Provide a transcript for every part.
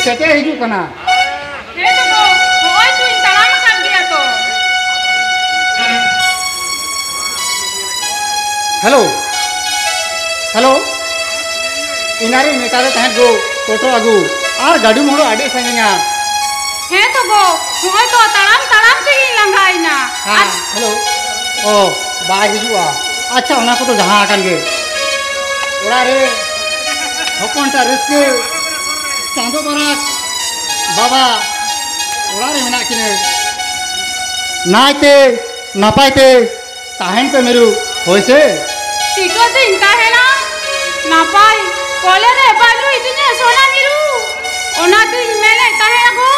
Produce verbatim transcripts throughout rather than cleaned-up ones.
ᱥᱮᱴᱮᱨ ᱦᱤᱡᱩᱜ ᱠᱟᱱᱟ᱾ ᱦᱮᱸ ᱛᱚ ᱜᱚ, ᱱᱚᱜᱼᱚᱭ ᱛᱚᱧ ᱛᱟᱲᱟᱢ ᱟᱠᱟᱫ ᱜᱮᱭᱟ ᱛᱚ᱾ ᱦᱮᱞᱳ, ᱦᱮᱞᱳ, ᱮᱱᱟᱝ ᱨᱮᱧ ᱢᱮᱛᱟᱫᱮ ᱛᱟᱦᱮᱸᱫ ᱜᱳ, ᱴᱳᱴᱳ ᱟᱹᱜᱩ, ᱟᱨ ᱜᱟᱹᱰᱤ ᱢᱚᱦᱚᱲ ᱟᱹᱰᱤ ᱥᱟᱺᱜᱤᱧᱟ᱾ ᱦᱮᱸ ᱛᱚ ᱜᱳ, ᱱᱚᱜᱼᱚᱭ ᱛᱚ ᱛᱟᱲᱟᱢ ᱛᱟᱲᱟᱢ ᱛᱮᱜᱤᱧ ᱞᱟᱸᱜᱟᱭᱮᱱᱟ᱾ ᱦᱮᱸ, ᱟᱨ ᱦᱮᱞᱳ, ᱚ, ᱵᱟᱭ ᱦᱤᱡᱩᱜᱼᱟ᱾ ᱟᱪᱪᱷᱟ, ᱚᱱᱟ ᱠᱚᱫᱚ ᱡᱟᱦᱟᱸ ᱟᱠᱟᱱ ᱜᱮ, ᱚᱲᱟᱜ ᱨᱮ ᱦᱚᱯᱚᱱ ᱴᱟᱜ ᱨᱟᱹᱥᱠᱟᱹ, ᱪᱟᱸᱫᱚ ᱵᱟᱨᱟᱠ ᱵᱟᱵᱟ ᱚᱲᱟᱜ ᱨᱮ ᱢᱮᱱᱟᱜ ᱠᱤᱱᱟᱹ᱾ ᱱᱟᱭᱛᱮ ᱱᱟᱯᱟᱭ ᱛᱮ ᱛᱟᱦᱮᱱ ᱯᱮ ᱢᱤᱨᱩ, ᱦᱳᱭ ᱥᱮ᱾ ᱪᱤᱠᱟᱹᱛᱤᱧ ᱛᱟᱦᱮᱱᱟ ᱱᱟᱯᱟᱭ? ᱠᱚᱞᱮ ᱨᱮ ᱵᱟᱹᱱᱩᱭ ᱛᱤᱧᱟᱹ ᱥᱚᱱᱟ ᱢᱤᱨᱩ, ᱚᱱᱟᱛᱤᱧ ᱢᱮᱱᱮᱫ ᱛᱟᱦᱮᱸ ᱟᱜᱳ᱾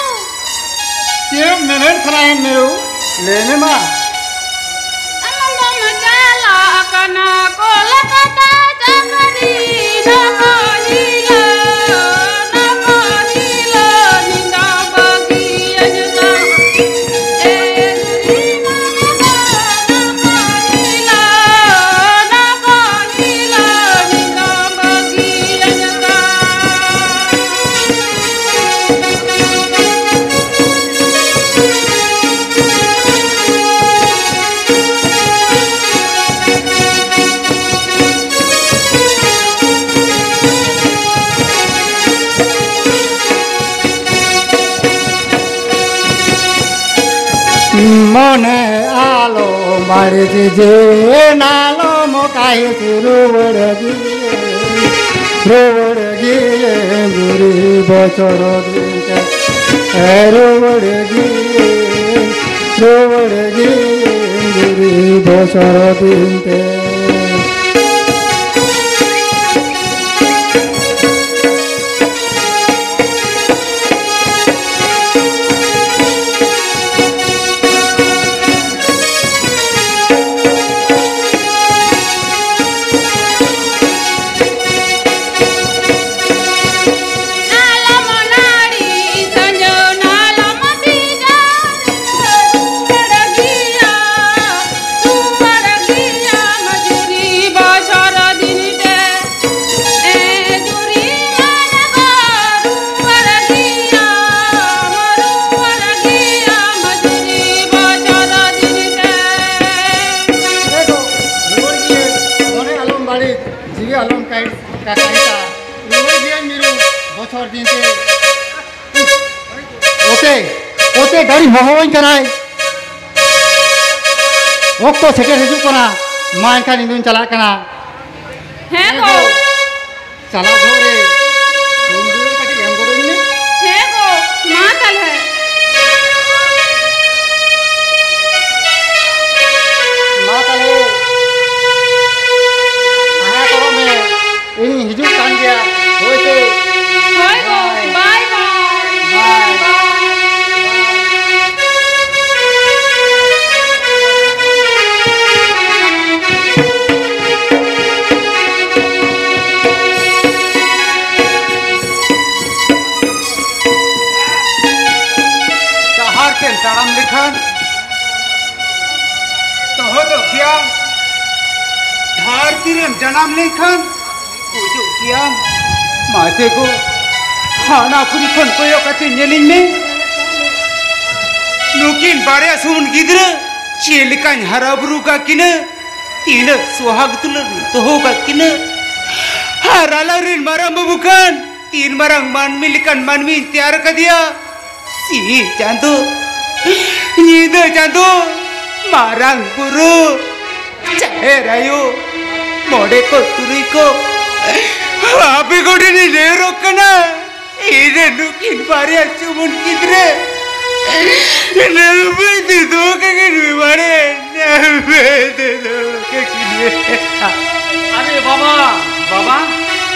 ᱪᱮᱫ ᱢᱮᱱᱮᱫ ᱥᱟᱱᱟᱭᱮᱫ ᱢᱤᱨᱩ? ᱞᱟᱹᱭ ᱢᱮ ᱢᱟ᱾ ᱟᱢ ᱫᱚᱢ ᱪᱟᱞᱟᱜ ᱠᱟᱱᱟ ᱠᱚᱞᱠᱟᱛᱟ ᱪᱟᱹᱠᱨᱤ, ᱱᱚᱠᱚᱞ ᱦᱤᱞᱳ, ᱱᱚᱠᱚᱞ ᱦᱤᱞᱳ, ᱧᱤᱫᱟᱹ ᱵᱟᱹᱜᱤᱭᱟᱹᱧ ᱫᱚ᱾ ᱢᱚᱱᱮ ᱟᱞᱚᱢ ᱵᱟᱹᱲᱤᱡ ᱡᱮ, ᱟᱞᱚᱢ ᱠᱟᱹᱦᱤᱥ ᱨᱩᱣᱟᱹᱲ ᱜᱮ, ᱨᱩᱣᱟᱹᱲ ᱜᱮ ᱵᱩᱨᱩ ᱵᱚᱪᱷᱚᱨ ᱫᱤᱱ ᱛᱮ, ᱨᱩᱣᱟᱹᱲ ᱜᱮ, ᱨᱩᱣᱟᱹᱲ ᱜᱮ ᱵᱩᱨᱩ ᱵᱚᱪᱷᱚᱨ ᱫᱤᱱ ᱛᱮ᱾ ᱡᱤᱣᱤ ᱟᱞᱚᱢ ᱠᱟᱭ-, ᱠᱟᱠᱟᱭ ᱛᱟ᱾ ᱨᱩᱣᱟᱹᱲ ᱜᱮᱭᱟᱹᱧ ᱢᱤᱨᱩ ᱵᱚᱪᱷᱚᱨ ᱫᱤᱱ ᱛᱮ᱾ ᱚᱛᱮ, ᱚᱛᱮ ᱜᱟᱹᱲᱤ ᱦᱚᱦᱚᱣᱟᱹᱧ ᱠᱟᱱᱟᱭ᱾ ᱚᱠᱛᱚ ᱥᱮᱴᱮᱨ ᱦᱤᱡᱩᱜ ᱠᱟᱱᱟ᱾ ᱢᱟ ᱮᱱᱠᱷᱟᱱ ᱤᱧ ᱫᱩᱧ ᱪᱟᱞᱟᱜ ᱠᱟᱱᱟ᱾ ᱦᱮᱸ ᱜᱚ᱾ ᱪᱟᱞᱟᱜ ᱡᱚᱦᱚᱜ ᱨᱮ ᱥᱩᱱ ᱫᱩᱞ ᱠᱟᱹᱴᱤᱡ ᱮᱢ ᱜᱚᱫ ᱟᱹᱧ ᱢᱮ᱾ ᱦᱮᱸ ᱜᱚ, ᱢᱟ ᱛᱟᱦᱞᱮ᱾ ᱢᱟ ᱛᱟᱦᱞᱮ᱾ ᱛᱟᱦᱮᱸ ᱦᱟᱛᱟᱲᱚᱜ ᱢᱮ᱾ ᱤᱧᱤᱧ ᱦᱤᱡᱩᱜ ᱠᱟᱱ ᱜᱮᱭᱟ᱾ ᱦᱳᱭ ᱥᱮ? ᱦᱳᱭ ᱜᱚ, ᱵᱟᱭ ᱜᱚ᱾ ᱵᱟᱭ᱾ ᱰᱟᱦᱟᱨ ᱛᱮᱢ ᱛᱟᱲᱟᱢ ᱞᱮᱠᱷᱟᱱ ᱛᱚᱦᱚᱫᱚᱜ ᱜᱮᱭᱟᱢ, ᱫᱷᱟᱹᱨᱛᱤ ᱨᱮᱢ ᱡᱟᱱᱟᱢ ᱞᱮᱱᱠᱷᱟᱱ ᱜᱩᱡᱩᱜ ᱜᱮᱭᱟᱢ᱾ ᱢᱟᱥᱮ ᱜᱚ, ᱦᱟᱱᱟ ᱠᱩᱲᱤ ᱠᱷᱚᱱ ᱠᱚᱭᱚᱜ ᱠᱟᱛᱮ ᱧᱮᱞᱤᱧ ᱢᱮ᱾ ᱱᱩᱠᱤᱱ ᱵᱟᱨᱭᱟ ᱥᱩᱢᱩᱱ ᱜᱤᱫᱽᱨᱟᱹ ᱪᱮᱫ ᱞᱮᱠᱟᱧ ᱦᱟᱨᱟ ᱵᱩᱨᱩ ᱠᱟᱜ ᱠᱤᱱᱟᱹ, ᱛᱤᱱᱟᱹᱜ ᱥᱚᱦᱟᱜ ᱫᱩᱞᱟᱹᱲ ᱫᱚᱦᱚ ᱠᱟᱜ ᱠᱤᱱᱟᱹ᱾ ᱟᱨ ᱟᱞᱟᱝ ᱨᱮᱱ ᱢᱟᱨᱟᱝ ᱵᱟᱹᱵᱩ ᱠᱷᱟᱱ ᱛᱤᱱ ᱢᱟᱨᱟᱝ ᱢᱟᱹᱱᱢᱤ ᱞᱮᱠᱟᱱ ᱢᱟᱹᱱᱢᱤᱧ ᱛᱮᱭᱟᱨ ᱠᱟᱫᱮᱭᱟ᱾ ᱥᱤᱧ ᱪᱟᱸᱫᱚ, ᱧᱤᱫᱟᱹ ᱪᱟᱸᱫᱚ, ᱢᱟᱨᱟᱝ ᱵᱩᱨᱩ, ᱡᱟᱦᱮᱨ ᱟᱭᱳ, ᱢᱚᱬᱮ ᱠᱚ ᱛᱩᱨᱩᱭ ᱠᱚ, ᱟᱯᱮ ᱠᱚᱴᱷᱮᱱᱤᱧ ᱱᱮᱦᱚᱨᱚᱜ ᱠᱟᱱᱟ, ᱤᱧ ᱨᱮᱱ ᱱᱩᱠᱤᱱ ᱵᱟᱨᱭᱟ ᱥᱩᱢᱩᱱ ᱜᱤᱫᱽᱨᱟᱹ ᱱᱟᱹᱣᱵᱟᱹᱭ ᱛᱮ ᱫᱚᱦᱚ ᱠᱟᱠᱤᱱ ᱢᱮ ᱵᱟᱲᱮ, ᱱᱟᱹᱣᱵᱟᱹᱭ ᱛᱮ ᱫᱚᱦᱚ ᱠᱟᱠᱤᱱ ᱢᱮ᱾ ᱟᱨᱮ ᱵᱟᱵᱟ, ᱵᱟᱵᱟ,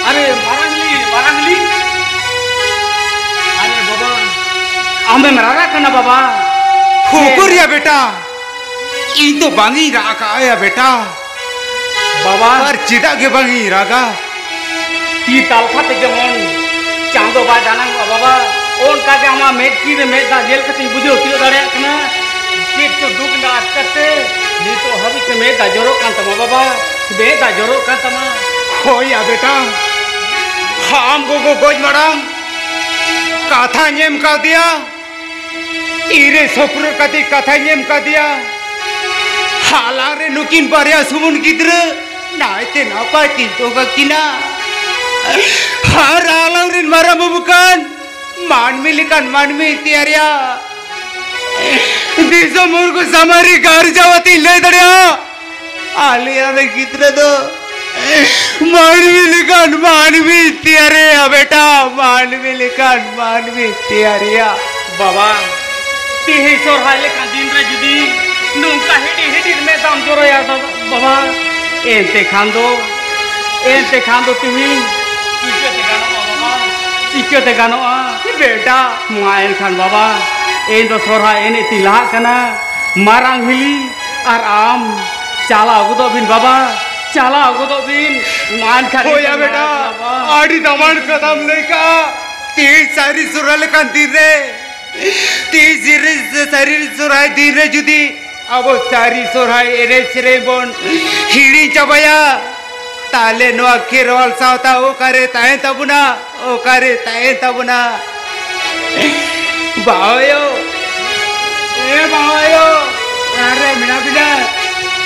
ᱟᱨᱮ ᱢᱟᱨᱟᱝᱞᱤ, ᱢᱟᱨᱟᱝᱞᱤ, ᱟᱨᱮ ᱵᱟᱵᱟ, ᱟᱢᱮᱢ ᱨᱟᱨᱟᱜ ᱠᱟᱱᱟ ᱵᱟᱵᱟ? ᱩᱠᱩᱨᱭᱟ ᱵᱮᱴᱟ, ᱤᱧ ᱫᱚ ᱵᱟᱝ ᱤᱧ ᱨᱟᱜ ᱟᱠᱟᱫᱼᱟ ᱭᱟ ᱵᱮᱴᱟ᱾ ᱵᱟᱵᱟ᱾ ᱟᱨ ᱪᱮᱫᱟᱜ ᱜᱮ ᱵᱟᱝ ᱤᱧ ᱨᱟᱜᱟ? ᱛᱤ ᱛᱟᱞᱠᱷᱟ ᱛᱮ ᱡᱮᱢᱚᱱ ᱪᱟᱸᱫᱚ ᱵᱟᱭ ᱫᱟᱱᱟᱝᱚᱜᱼᱟ ᱵᱟᱵᱟ, ᱚᱱᱠᱟ ᱜᱮ ᱟᱢᱟᱜ ᱢᱮᱫ ᱠᱤᱱ ᱨᱮ ᱢᱮᱫ ᱫᱟᱜ ᱧᱮᱞ ᱠᱟᱛᱮᱧ ᱵᱩᱡᱷᱟᱹᱣ ᱛᱤᱭᱳᱜ ᱫᱟᱲᱮᱭᱟᱜ ᱠᱟᱱᱟ᱾ ᱪᱮᱫ ᱪᱚ ᱫᱩᱠ ᱨᱮᱱᱟᱜ ᱟᱴᱠᱟᱨ ᱛᱮ ᱱᱤᱛᱚᱜ ᱦᱟᱹᱵᱤᱡ ᱛᱮ ᱢᱮᱫ ᱫᱟᱜ ᱡᱚᱨᱚᱜ ᱠᱟᱱ ᱛᱟᱢᱟ ᱵᱟᱵᱟ, ᱢᱮᱫ ᱫᱟᱜ ᱡᱚᱨᱚᱜ ᱠᱟᱱ ᱛᱟᱢᱟ᱾ ᱦᱳᱭ ᱭᱟ ᱵᱮᱴᱟ, ᱟᱢ ᱜᱚᱜᱚ ᱜᱚᱡ ᱢᱟᱲᱟᱝ ᱠᱟᱛᱷᱟᱧ ᱮᱢ ᱠᱟᱣᱫᱮᱭᱟ, ᱛᱤᱨᱮ ᱥᱚᱯᱱᱚ ᱠᱟᱛᱮ ᱠᱟᱛᱷᱟᱧ ᱮᱢ ᱠᱟᱫᱮᱭᱟ, ᱦᱟᱞᱟᱝ ᱨᱮ ᱱᱩᱠᱤᱱ ᱵᱟᱨᱭᱟ ᱥᱩᱢᱩᱱ ᱜᱤᱫᱽᱨᱟᱹ ᱱᱟᱭᱛᱮ ᱱᱟᱯᱟᱭ ᱛᱮᱧ ᱫᱚᱦᱚ ᱠᱟᱠᱤᱱᱟ᱾ ᱟᱨ ᱟᱞᱟᱝ ᱨᱮᱱ ᱢᱟᱨᱟᱝ ᱵᱟᱹᱵᱩ ᱠᱷᱟᱱ ᱢᱟᱹᱱᱢᱤ ᱞᱮᱠᱟᱱ ᱢᱟᱹᱱᱢᱤ ᱛᱮᱭᱟᱨᱮᱭᱟ᱾ ᱫᱤᱥᱚᱢ ᱦᱚᱲ ᱠᱚ ᱥᱟᱢᱟᱝ ᱨᱮ ᱜᱟᱨᱡᱟᱣ ᱟᱛᱮᱧ ᱞᱟᱹᱭ ᱫᱟᱲᱮᱭᱟᱜᱼᱟ, ᱟᱞᱮᱭᱟᱜ ᱜᱤᱫᱽᱨᱟᱹ ᱫᱚ ᱢᱟᱹᱱᱢᱤ ᱞᱮᱠᱟᱱ ᱢᱟᱹᱱᱢᱤ ᱛᱮᱭᱟᱨᱮᱭᱟ ᱵᱮᱴᱟ, ᱢᱟᱹᱱᱢᱤ ᱞᱮᱠᱟᱱ ᱢᱟᱹᱱᱢᱤ ᱛᱮᱭᱟᱨᱮᱭᱟ᱾ ᱵᱟᱵᱟ, ᱛᱮᱦᱮᱧ ᱥᱚᱨᱦᱟᱭ ᱞᱮᱠᱟᱱ ᱫᱤᱱ ᱨᱮ ᱡᱩᱫᱤ ᱱᱚᱝᱠᱟ ᱦᱤᱰᱤᱨ ᱦᱤᱰᱤᱨ ᱢᱮᱫ ᱫᱟᱜ ᱡᱚᱨᱚᱭᱟ ᱫᱟᱫᱟ, ᱵᱟᱵᱟ, ᱮᱱᱛᱮ ᱠᱷᱟᱱ ᱫᱚ, ᱮᱱᱛᱮ ᱠᱷᱟᱱ ᱫᱚ ᱛᱮᱦᱮᱧ ᱪᱤᱠᱟᱹᱛᱮ ᱜᱟᱱᱚᱜᱼᱟ ᱵᱟᱵᱟ? ᱪᱤᱠᱟᱹᱛᱮ ᱜᱟᱱᱚᱜᱼᱟ? ᱵᱮᱴᱟ, ᱢᱟ ᱮᱱᱠᱷᱟᱱ ᱵᱟᱵᱟ, ᱤᱧ ᱫᱚ ᱥᱚᱨᱦᱟᱭ ᱮᱱᱮᱡ ᱛᱤᱧ ᱞᱟᱦᱟᱜ ᱠᱟᱱᱟ᱾ ᱢᱟᱨᱟᱝ ᱦᱤᱞᱤ ᱟᱨ ᱟᱢ ᱪᱟᱞᱟᱣ ᱜᱚᱫᱚᱜ ᱵᱤᱱ ᱵᱟᱵᱟ, ᱪᱟᱞᱟᱣ ᱜᱚᱫᱚᱜ ᱵᱤᱱ᱾ ᱢᱟ ᱮᱱᱠᱷᱟᱱ ᱦᱳᱭ ᱤᱧ ᱭᱟ ᱵᱮᱴᱟ, ᱪᱟᱞᱟᱜ ᱠᱟᱱᱟ ᱵᱟᱵᱟ᱾ ᱟᱹᱰᱤ ᱫᱟᱢᱟᱱ ᱠᱟᱛᱷᱟᱢ ᱞᱟᱹᱭ ᱠᱟᱜᱼᱟ᱾ ᱛᱮᱦᱮᱧ ᱥᱟᱹᱨᱤ ᱥᱚᱨᱦᱟᱭ ᱞᱮᱠᱟᱱ ᱫᱤᱱ ᱨᱮ, ᱛᱮᱦᱮᱧ ᱥᱟᱹᱨᱤ, ᱥᱟᱹᱨᱤ ᱥᱚᱨᱦᱟᱭ ᱫᱤᱱ ᱨᱮ ᱡᱩᱫᱤ ᱟᱵᱚ ᱥᱟᱹᱨᱤ ᱥᱚᱨᱦᱟᱭ ᱮᱱᱮᱡ ᱥᱮᱨᱮᱧ ᱵᱚᱱ ᱦᱤᱲᱤᱧ ᱪᱟᱵᱟᱭᱟ, ᱛᱟᱦᱞᱮ ᱱᱚᱣᱟ ᱠᱷᱮᱨᱣᱟᱞ ᱥᱟᱶᱛᱟ ᱚᱠᱟᱨᱮ ᱛᱟᱦᱮᱱ ᱛᱟᱵᱚᱱᱟ? ᱚᱠᱟᱨᱮ ᱛᱟᱦᱮᱱ ᱛᱟᱵᱚᱱᱟ? ᱵᱟᱦᱚᱭᱳ, ᱮ ᱵᱟᱦᱚᱭᱳ, ᱚᱠᱟᱨᱮ ᱢᱮᱱᱟᱜ ᱵᱤᱱᱟ?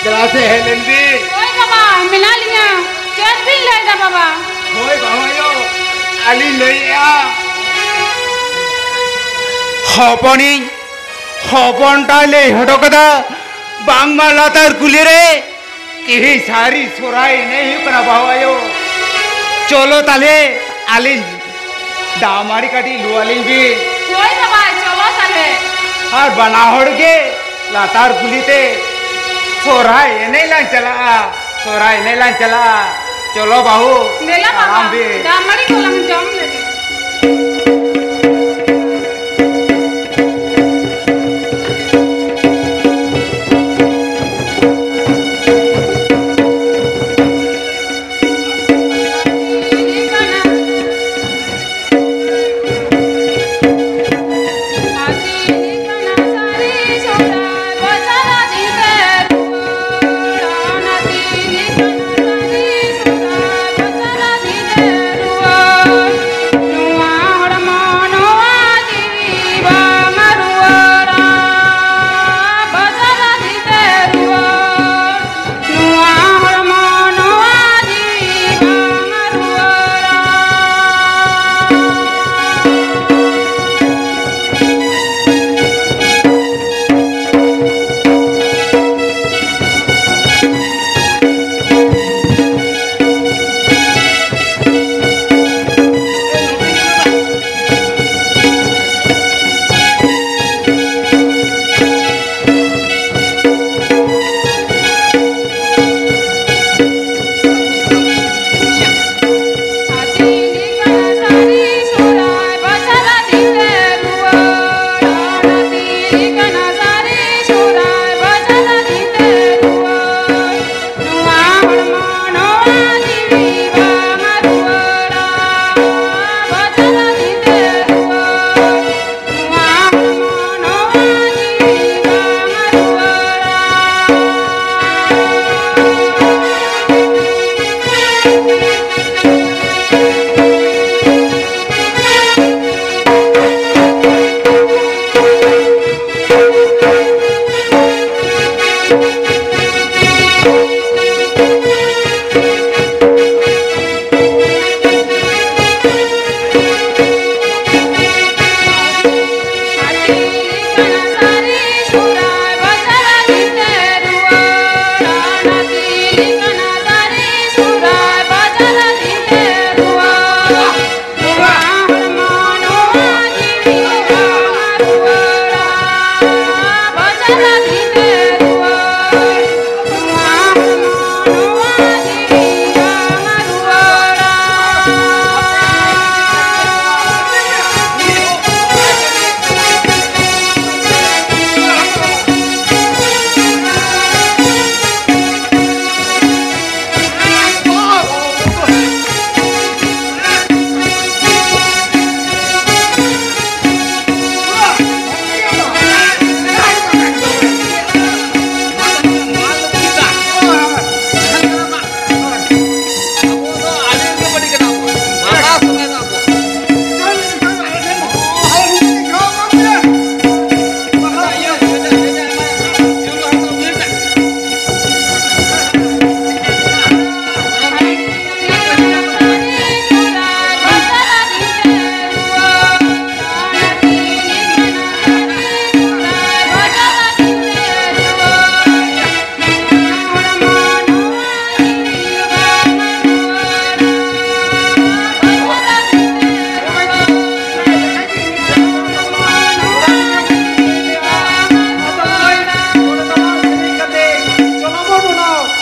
ᱫᱮᱞᱟ ᱥᱮ ᱦᱮᱡ ᱞᱮᱱ ᱵᱤᱱ᱾ ᱦᱳᱭ ᱵᱟᱵᱟ, ᱢᱮᱱᱟᱜ ᱞᱤᱧᱟ᱾ ᱪᱮᱫ ᱵᱤᱱ ᱞᱟᱹᱭᱫᱟ ᱵᱟᱵᱟ? ᱦᱳᱭ ᱵᱟᱦᱚᱭᱳ, ᱟᱹᱞᱤᱧ ᱞᱟᱹᱭᱮᱜᱼᱟ, ᱦᱚᱯᱚᱱᱤᱧ, ᱦᱚᱯᱚᱱ ᱴᱟᱜ ᱞᱟᱹᱭ ᱦᱚᱴᱚ ᱠᱟᱫᱟ, ᱵᱟᱝᱢᱟ ᱞᱟᱛᱟᱨ ᱠᱩᱞᱦᱤ ᱨᱮ ᱛᱮᱦᱮᱧ ᱥᱟᱹᱨᱤ ᱥᱚᱨᱦᱟᱭ ᱮᱱᱮᱡ ᱦᱩᱭᱩᱜ ᱠᱟᱱᱟ ᱵᱟᱹᱦᱩ ᱟᱭᱳ᱾ ᱪᱚᱞᱚ ᱛᱟᱦᱞᱮ ᱟᱹᱞᱤᱧ ᱫᱟᱜ ᱢᱟᱹᱲᱤ ᱠᱟᱹᱴᱤᱡ ᱞᱩ ᱟᱹᱞᱤᱧ ᱵᱤᱱ᱾ ᱦᱳᱭ ᱵᱟᱵᱟ, ᱪᱚᱞᱚ ᱛᱟᱦᱞᱮ᱾ ᱟᱨ ᱵᱟᱱᱟ ᱦᱚᱲ ᱜᱮ ᱞᱟᱛᱟᱨ ᱠᱩᱞᱦᱤ ᱛᱮ ᱥᱚᱨᱦᱟᱭ ᱮᱱᱮᱡ ᱞᱟᱝ ᱪᱟᱞᱟᱜᱼᱟ, ᱥᱚᱨᱦᱟᱭ ᱮᱱᱮᱡ ᱞᱟᱝ ᱪᱟᱞᱟᱜᱼᱟ᱾ ᱪᱚᱞᱚ ᱵᱟᱹᱦᱩ, ᱫᱮᱞᱟ ᱵᱟᱵᱟ, ᱛᱟᱲᱟᱢ ᱵᱤᱱ᱾ ᱫᱟᱜ ᱢᱟᱹᱲᱤ ᱠᱚ ᱞᱟᱝ ᱡᱚᱢ ᱞᱮᱜᱮ᱾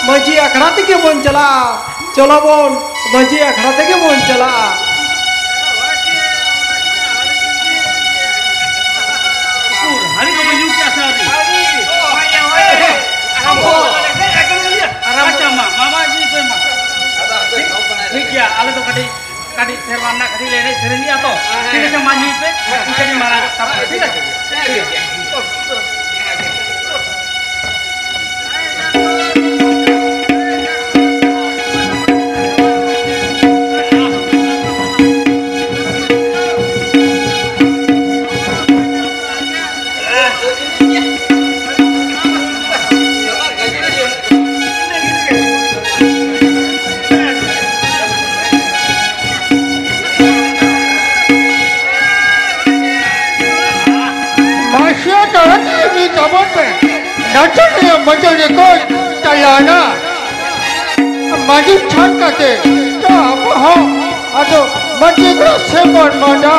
ᱢᱟᱹᱡᱷᱤ ᱟᱠᱷᱲᱟ ᱛᱮᱜᱮ ᱵᱚᱱ ᱪᱟᱞᱟᱜᱼᱟ᱾ ᱪᱚᱞᱚ ᱵᱚᱱ ᱢᱟᱹᱡᱷᱤ ᱟᱠᱷᱲᱟ ᱛᱮᱜᱮ ᱵᱚᱱ ᱪᱟᱞᱟᱜᱼᱟ᱾ ᱦᱟᱹᱲᱤ ᱠᱚᱯᱮ ᱧᱩ ᱠᱮᱜᱼᱟ ᱥᱮ ᱟᱹᱣᱨᱤ? ᱟᱪᱪᱷᱟ, ᱢᱟ, ᱢᱟᱢᱟ ᱤᱫᱤ ᱯᱮ, ᱢᱟ᱾ ᱠᱟᱹᱴᱤᱡ ᱥᱮᱨᱣᱟ ᱨᱮᱱᱟᱜ ᱠᱟᱹᱴᱤᱡ ᱞᱮ ᱮᱱᱮᱡ ᱥᱮᱨᱮᱧ ᱮᱫᱟ ᱛᱚ᱾ ᱴᱷᱤᱠ ᱟᱪᱷᱮ, ᱢᱟ ᱧᱩᱭ ᱯᱮ, ᱤᱧ ᱠᱟᱹᱴᱤᱡ ᱢᱟᱨᱟᱝ ᱠᱚᱜ ᱛᱟᱵᱚᱱᱟ, ᱴᱷᱤᱠ ᱟᱪᱷᱮ? ᱢᱟᱥᱮ ᱛᱟᱲᱟᱛᱟᱲᱤ ᱛᱟᱵᱚᱱ ᱯᱮ᱾ ᱱᱟᱪᱚᱱᱤᱭᱟᱹ ᱢᱟᱹᱫᱟᱹᱲᱤ ᱠᱚ ᱪᱟᱞᱟᱣᱱᱟ᱾ ᱢᱟᱹᱡᱷᱤ ᱛᱷᱟᱱ ᱠᱟᱛᱮ ᱛᱚ ᱟᱵᱚ ᱦᱚᱸ ᱟᱫᱚ ᱢᱟᱹᱡᱷᱤ ᱜᱚᱰᱟ ᱥᱮᱫ ᱵᱚᱱ ᱢᱟᱰᱟ᱾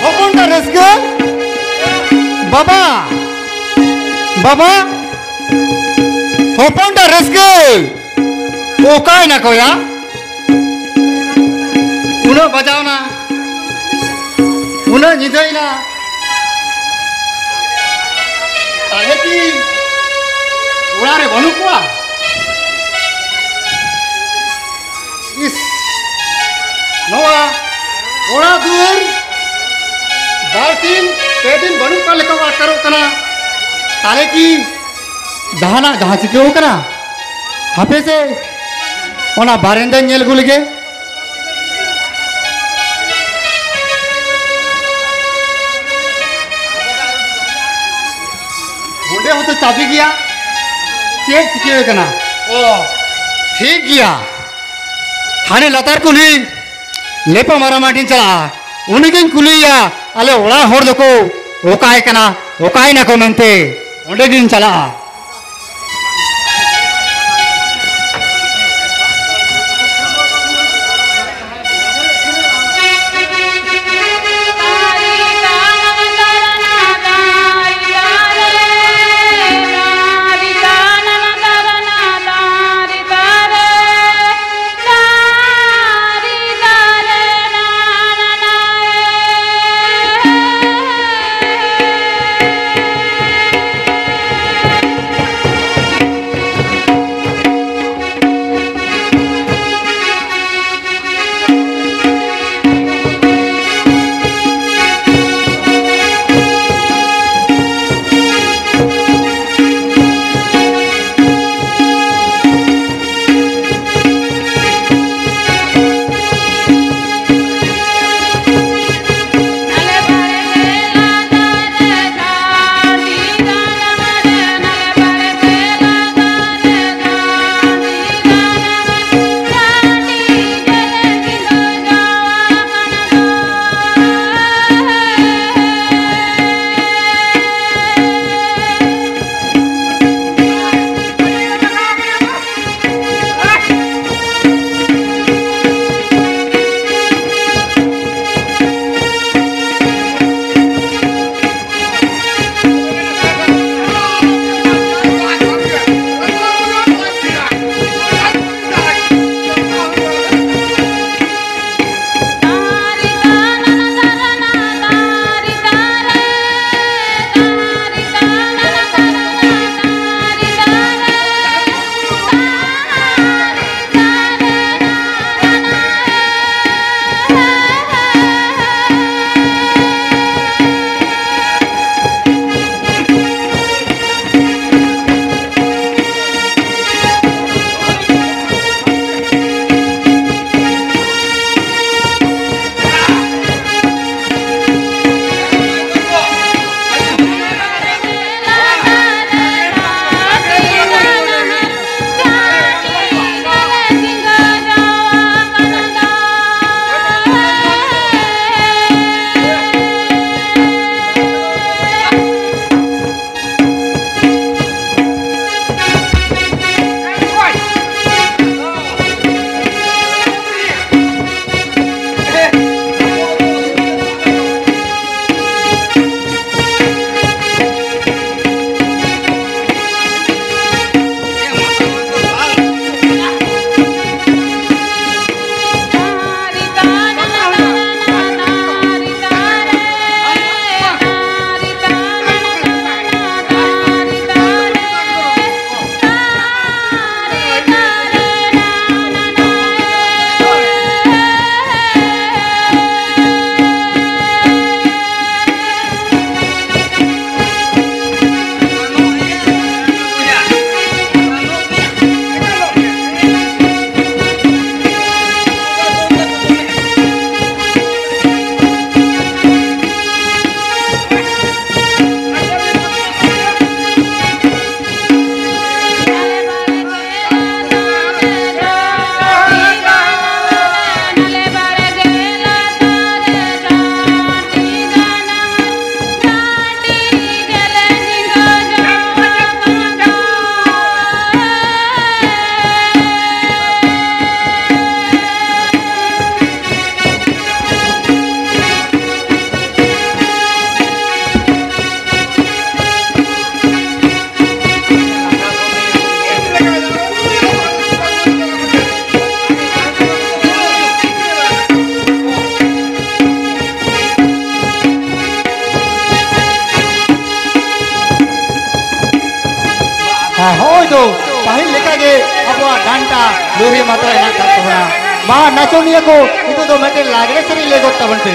ᱦᱚᱯᱚᱱ ᱫᱟ ᱨᱟᱹᱥᱠᱟᱹ, ᱵᱟᱵᱟ, ᱵᱟᱵᱟ, ᱦᱚᱯᱚᱱ ᱫᱟ ᱨᱟᱹᱥᱠᱟᱹ, ᱚᱠᱟᱭ ᱱᱟᱠᱚᱭᱟ? ᱩᱱᱟᱹᱜ ᱵᱟᱡᱟᱣᱱᱟ, ᱩᱱᱟᱹᱜ ᱧᱤᱫᱟᱹᱭᱱᱟ, ᱛᱟᱦᱞᱮ ᱠᱤ ᱚᱲᱟᱜ ᱨᱮ ᱵᱟᱹᱱᱩᱜ ᱠᱚᱣᱟ? ᱤᱥ, ᱱᱚᱣᱟ ᱚᱲᱟᱜ ᱫᱩᱣᱟᱹᱨ ᱵᱟᱨ ᱫᱤᱱ ᱯᱮ ᱫᱤᱱ ᱵᱟᱹᱱᱩᱜ ᱠᱟᱱ ᱞᱮᱠᱟ ᱟᱴᱠᱟᱨᱚᱜ ᱠᱟᱱᱟ᱾ ᱛᱟᱦᱞᱮ ᱠᱤ ᱡᱟᱦᱟᱱᱟᱜ ᱡᱟᱦᱟᱸ ᱪᱤᱠᱟᱹᱣ ᱠᱟᱱᱟ? ᱦᱟᱯᱮ ᱥᱮ, ᱚᱱᱟ ᱵᱟᱨᱮᱱᱫᱟᱧ ᱧᱮᱞ ᱟᱹᱜᱩ ᱞᱮᱜᱮ᱾ ᱚᱸᱰᱮ ᱦᱚᱸᱛᱚ ᱪᱟᱵᱤ ᱜᱮᱭᱟ᱾ ᱪᱮᱫ ᱪᱤᱠᱟᱹ ᱟᱠᱟᱱᱟ? ᱚ, ᱴᱷᱤᱠ ᱜᱮᱭᱟ᱾ ᱦᱟᱱᱮ ᱞᱟᱛᱟᱨ ᱠᱩᱞᱦᱤ ᱞᱮᱯᱟ ᱢᱟᱨᱟ ᱢᱟᱹᱴᱤᱧ ᱪᱟᱞᱟᱜᱼᱟ᱾ ᱩᱱᱤᱜᱤᱧ ᱠᱩᱞᱤᱭᱮᱭᱟ, ᱟᱞᱮ ᱚᱲᱟᱜ ᱦᱚᱲ ᱫᱚᱠᱚ ᱚᱠᱟᱭ ᱠᱟᱱᱟ, ᱚᱠᱟᱭ ᱱᱟᱠᱚ ᱢᱮᱱᱛᱮ᱾ ᱚᱸᱰᱮ ᱜᱤᱧ ᱪᱟᱞᱟᱜᱼᱟ᱾ ᱛᱚ, ᱯᱟᱹᱦᱤᱞ ᱞᱮᱠᱟᱜᱮ ᱟᱵᱚᱣᱟᱜ ᱰᱟᱱᱴᱟ ᱞᱩᱦᱨᱤ ᱢᱟᱛᱨᱟ ᱦᱮᱱᱟᱜ ᱟᱠᱟᱫ ᱛᱟᱵᱚᱱᱟ᱾ ᱢᱟ ᱱᱟᱪᱚᱱᱤᱭᱟᱹ ᱠᱚ, ᱱᱤᱛᱚᱜ ᱫᱚ ᱢᱤᱫᱴᱮᱱ ᱞᱟᱜᱽᱲᱮ ᱥᱮᱨᱮᱧ ᱞᱟᱹᱭ ᱜᱚᱫ ᱛᱟᱵᱚᱱ ᱯᱮ᱾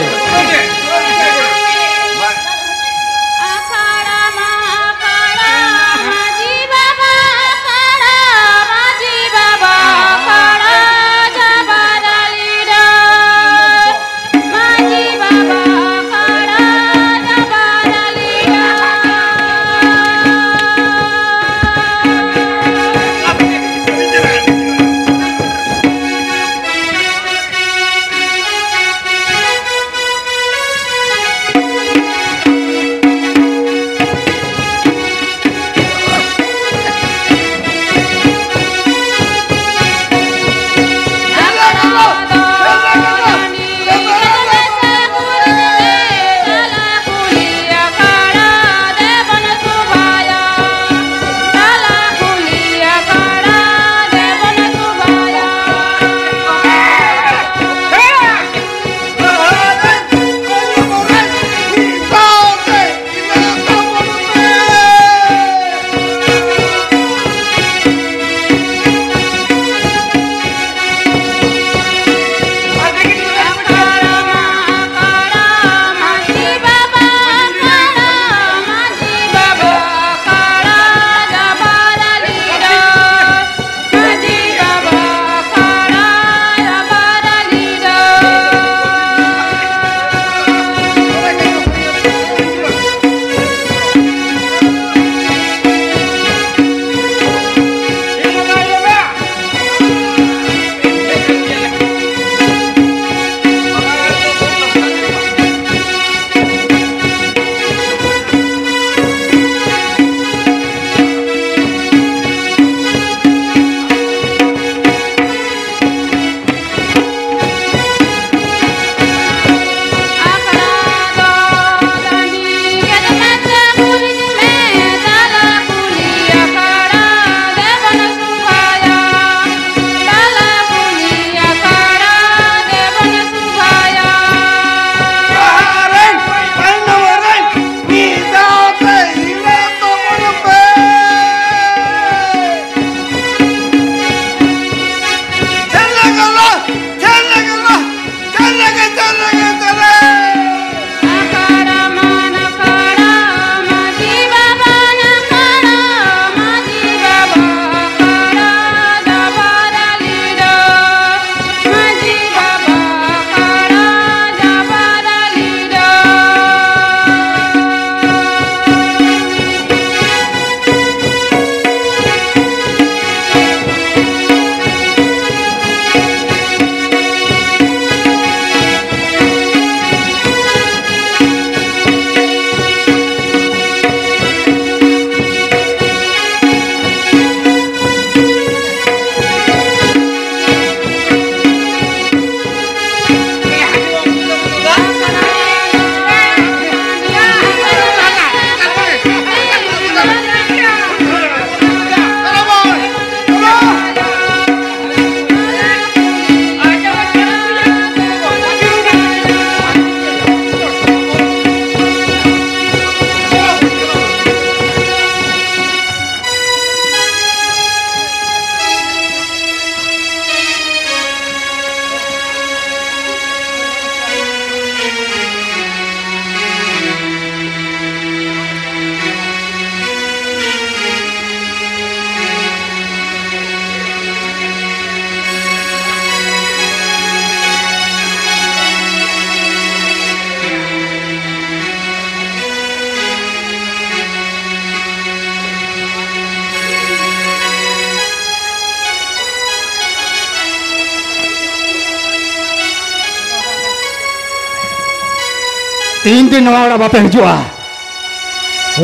ᱛᱤᱱ ᱫᱤᱱ ᱱᱚᱣᱟ ᱚᱲᱟᱜ ᱵᱟᱯᱮ ᱦᱤᱡᱩᱜᱼᱟ,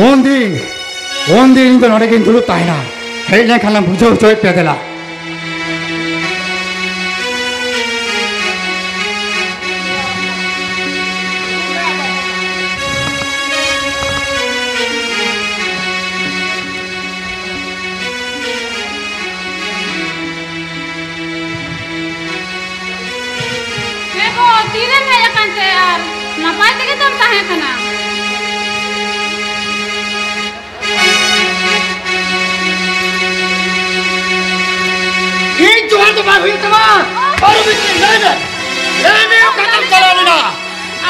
ᱩᱱ ᱫᱤᱱ, ᱩᱱ ᱫᱤᱱ ᱤᱧ ᱫᱚ ᱱᱚᱰᱮ ᱜᱤᱧ ᱫᱩᱲᱩᱵ ᱛᱟᱦᱮᱱᱟ᱾ ᱦᱮᱡ ᱞᱮᱱᱠᱷᱟᱱ ᱞᱟᱝ ᱵᱩᱡᱷᱟᱹᱣ ᱦᱚᱪᱚᱭᱮᱫ ᱯᱮᱭᱟ, ᱫᱮᱞᱟ᱾ ᱦᱮᱸ ᱜᱚ, ᱛᱤᱨᱮᱢ ᱦᱮᱡ ᱟᱠᱟᱱ ᱛᱮ? ᱟᱨ ᱱᱟᱯᱟᱭ ᱛᱮᱜᱮ ᱛᱚᱢ ᱛᱟᱦᱮᱸ ᱠᱟᱱᱟ? ᱤᱧ ᱡᱚᱦᱟᱨ ᱫᱚ ᱵᱟᱝ ᱦᱩᱭᱩᱜ ᱛᱟᱢᱟ᱾ ᱯᱟᱨᱚᱢᱤᱛᱨᱤ, ᱞᱟᱹᱭ ᱢᱮ, ᱞᱟᱹᱭ ᱢᱮ, ᱚᱠᱟᱛᱮᱢ ᱪᱟᱞᱟᱣ ᱞᱮᱱᱟ?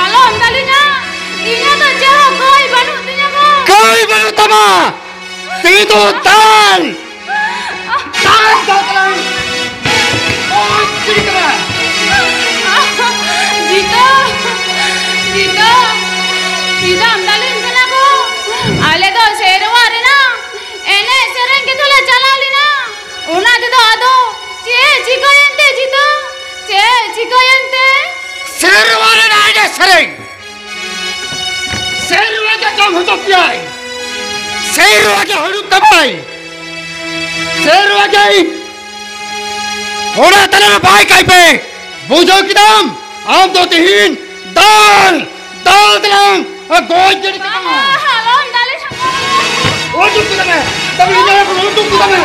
ᱟᱞᱚᱢ ᱫᱟᱞᱤᱧᱟ, ᱤᱧᱟᱹᱜ ᱫᱚ ᱪᱮᱫ ᱦᱚᱸ ᱠᱟᱹᱭ ᱵᱟᱹᱱᱩᱜ ᱛᱤᱧᱟᱹ ᱜᱚ᱾ ᱠᱟᱹᱭ ᱵᱟᱹᱱᱩᱜ ᱛᱟᱢᱟ? ᱛᱤ ᱫᱚ ᱛᱟᱞ! ᱛᱟᱞ ᱫᱚ ᱛᱟᱞ! ᱚ, ᱪᱤᱞᱤ ᱠᱟᱱᱟ? ᱡᱤᱛᱟᱹ! ᱡᱤᱛᱟᱹ! ᱪᱮᱫᱟᱜ ᱮᱢ ᱫᱟᱞᱤᱧ ᱠᱟᱱᱟ ᱜᱚ? ᱟᱞᱮ ᱫᱚ ᱥᱮᱨᱣᱟ ᱨᱮᱱᱟᱜ ᱮᱱᱮᱡ ᱥᱮᱨᱮᱧ ᱜᱮ ᱛᱚᱞᱮ ᱪᱟᱞᱟᱣ ᱞᱮᱱᱟ᱾ ᱚᱱᱟ ᱛᱮᱫᱚ ᱟᱫᱚ ᱪᱮᱫ ᱪᱤᱠᱟᱹᱭᱮᱱ ᱛᱮ ᱡᱤᱛᱟᱹ? ᱪᱮᱫ ᱪᱤᱠᱟᱹᱭᱮᱱ ᱛᱮ? ᱥᱮᱨᱣᱟ ᱨᱮᱱᱟᱜ ᱮᱱᱮᱡ ᱥᱮᱨᱮᱧ! ᱥᱮᱨᱣᱟ ᱜᱮ ᱡᱚᱢ ᱦᱚᱪᱚ ᱯᱮᱭᱟᱭ, ᱥᱮᱨᱣᱟ ᱜᱮ ᱦᱩᱲᱩᱵ ᱛᱟᱢᱟᱭ, ᱥᱮᱨᱣᱟ ᱜᱮ᱾ ᱚᱱᱟ ᱛᱟᱞᱟᱨᱮ ᱵᱟᱭ ᱠᱟᱭ ᱯᱮ, ᱵᱩᱡᱷᱟᱹᱣ ᱠᱮᱫᱟᱢ? ᱟᱢ ᱫᱚ ᱛᱤᱦᱤᱧ ᱫᱟᱞ, ᱫᱟᱞ ᱛᱮᱞᱟᱝ ᱜᱚᱡ ᱜᱤᱰᱤ ᱠᱟᱢᱟ᱾ ᱵᱟᱵᱟ, ᱟᱞᱚᱢ ᱫᱟᱞᱮ ᱥᱟᱠᱚᱢ᱾ ᱩᱰᱩᱠ ᱠᱮᱫᱟ ᱢᱮ, ᱫᱟᱵᱤ ᱤᱧ ᱫᱟᱞᱮ ᱠᱚ ᱩᱰᱩᱠ ᱠᱮᱫᱟ ᱢᱮ᱾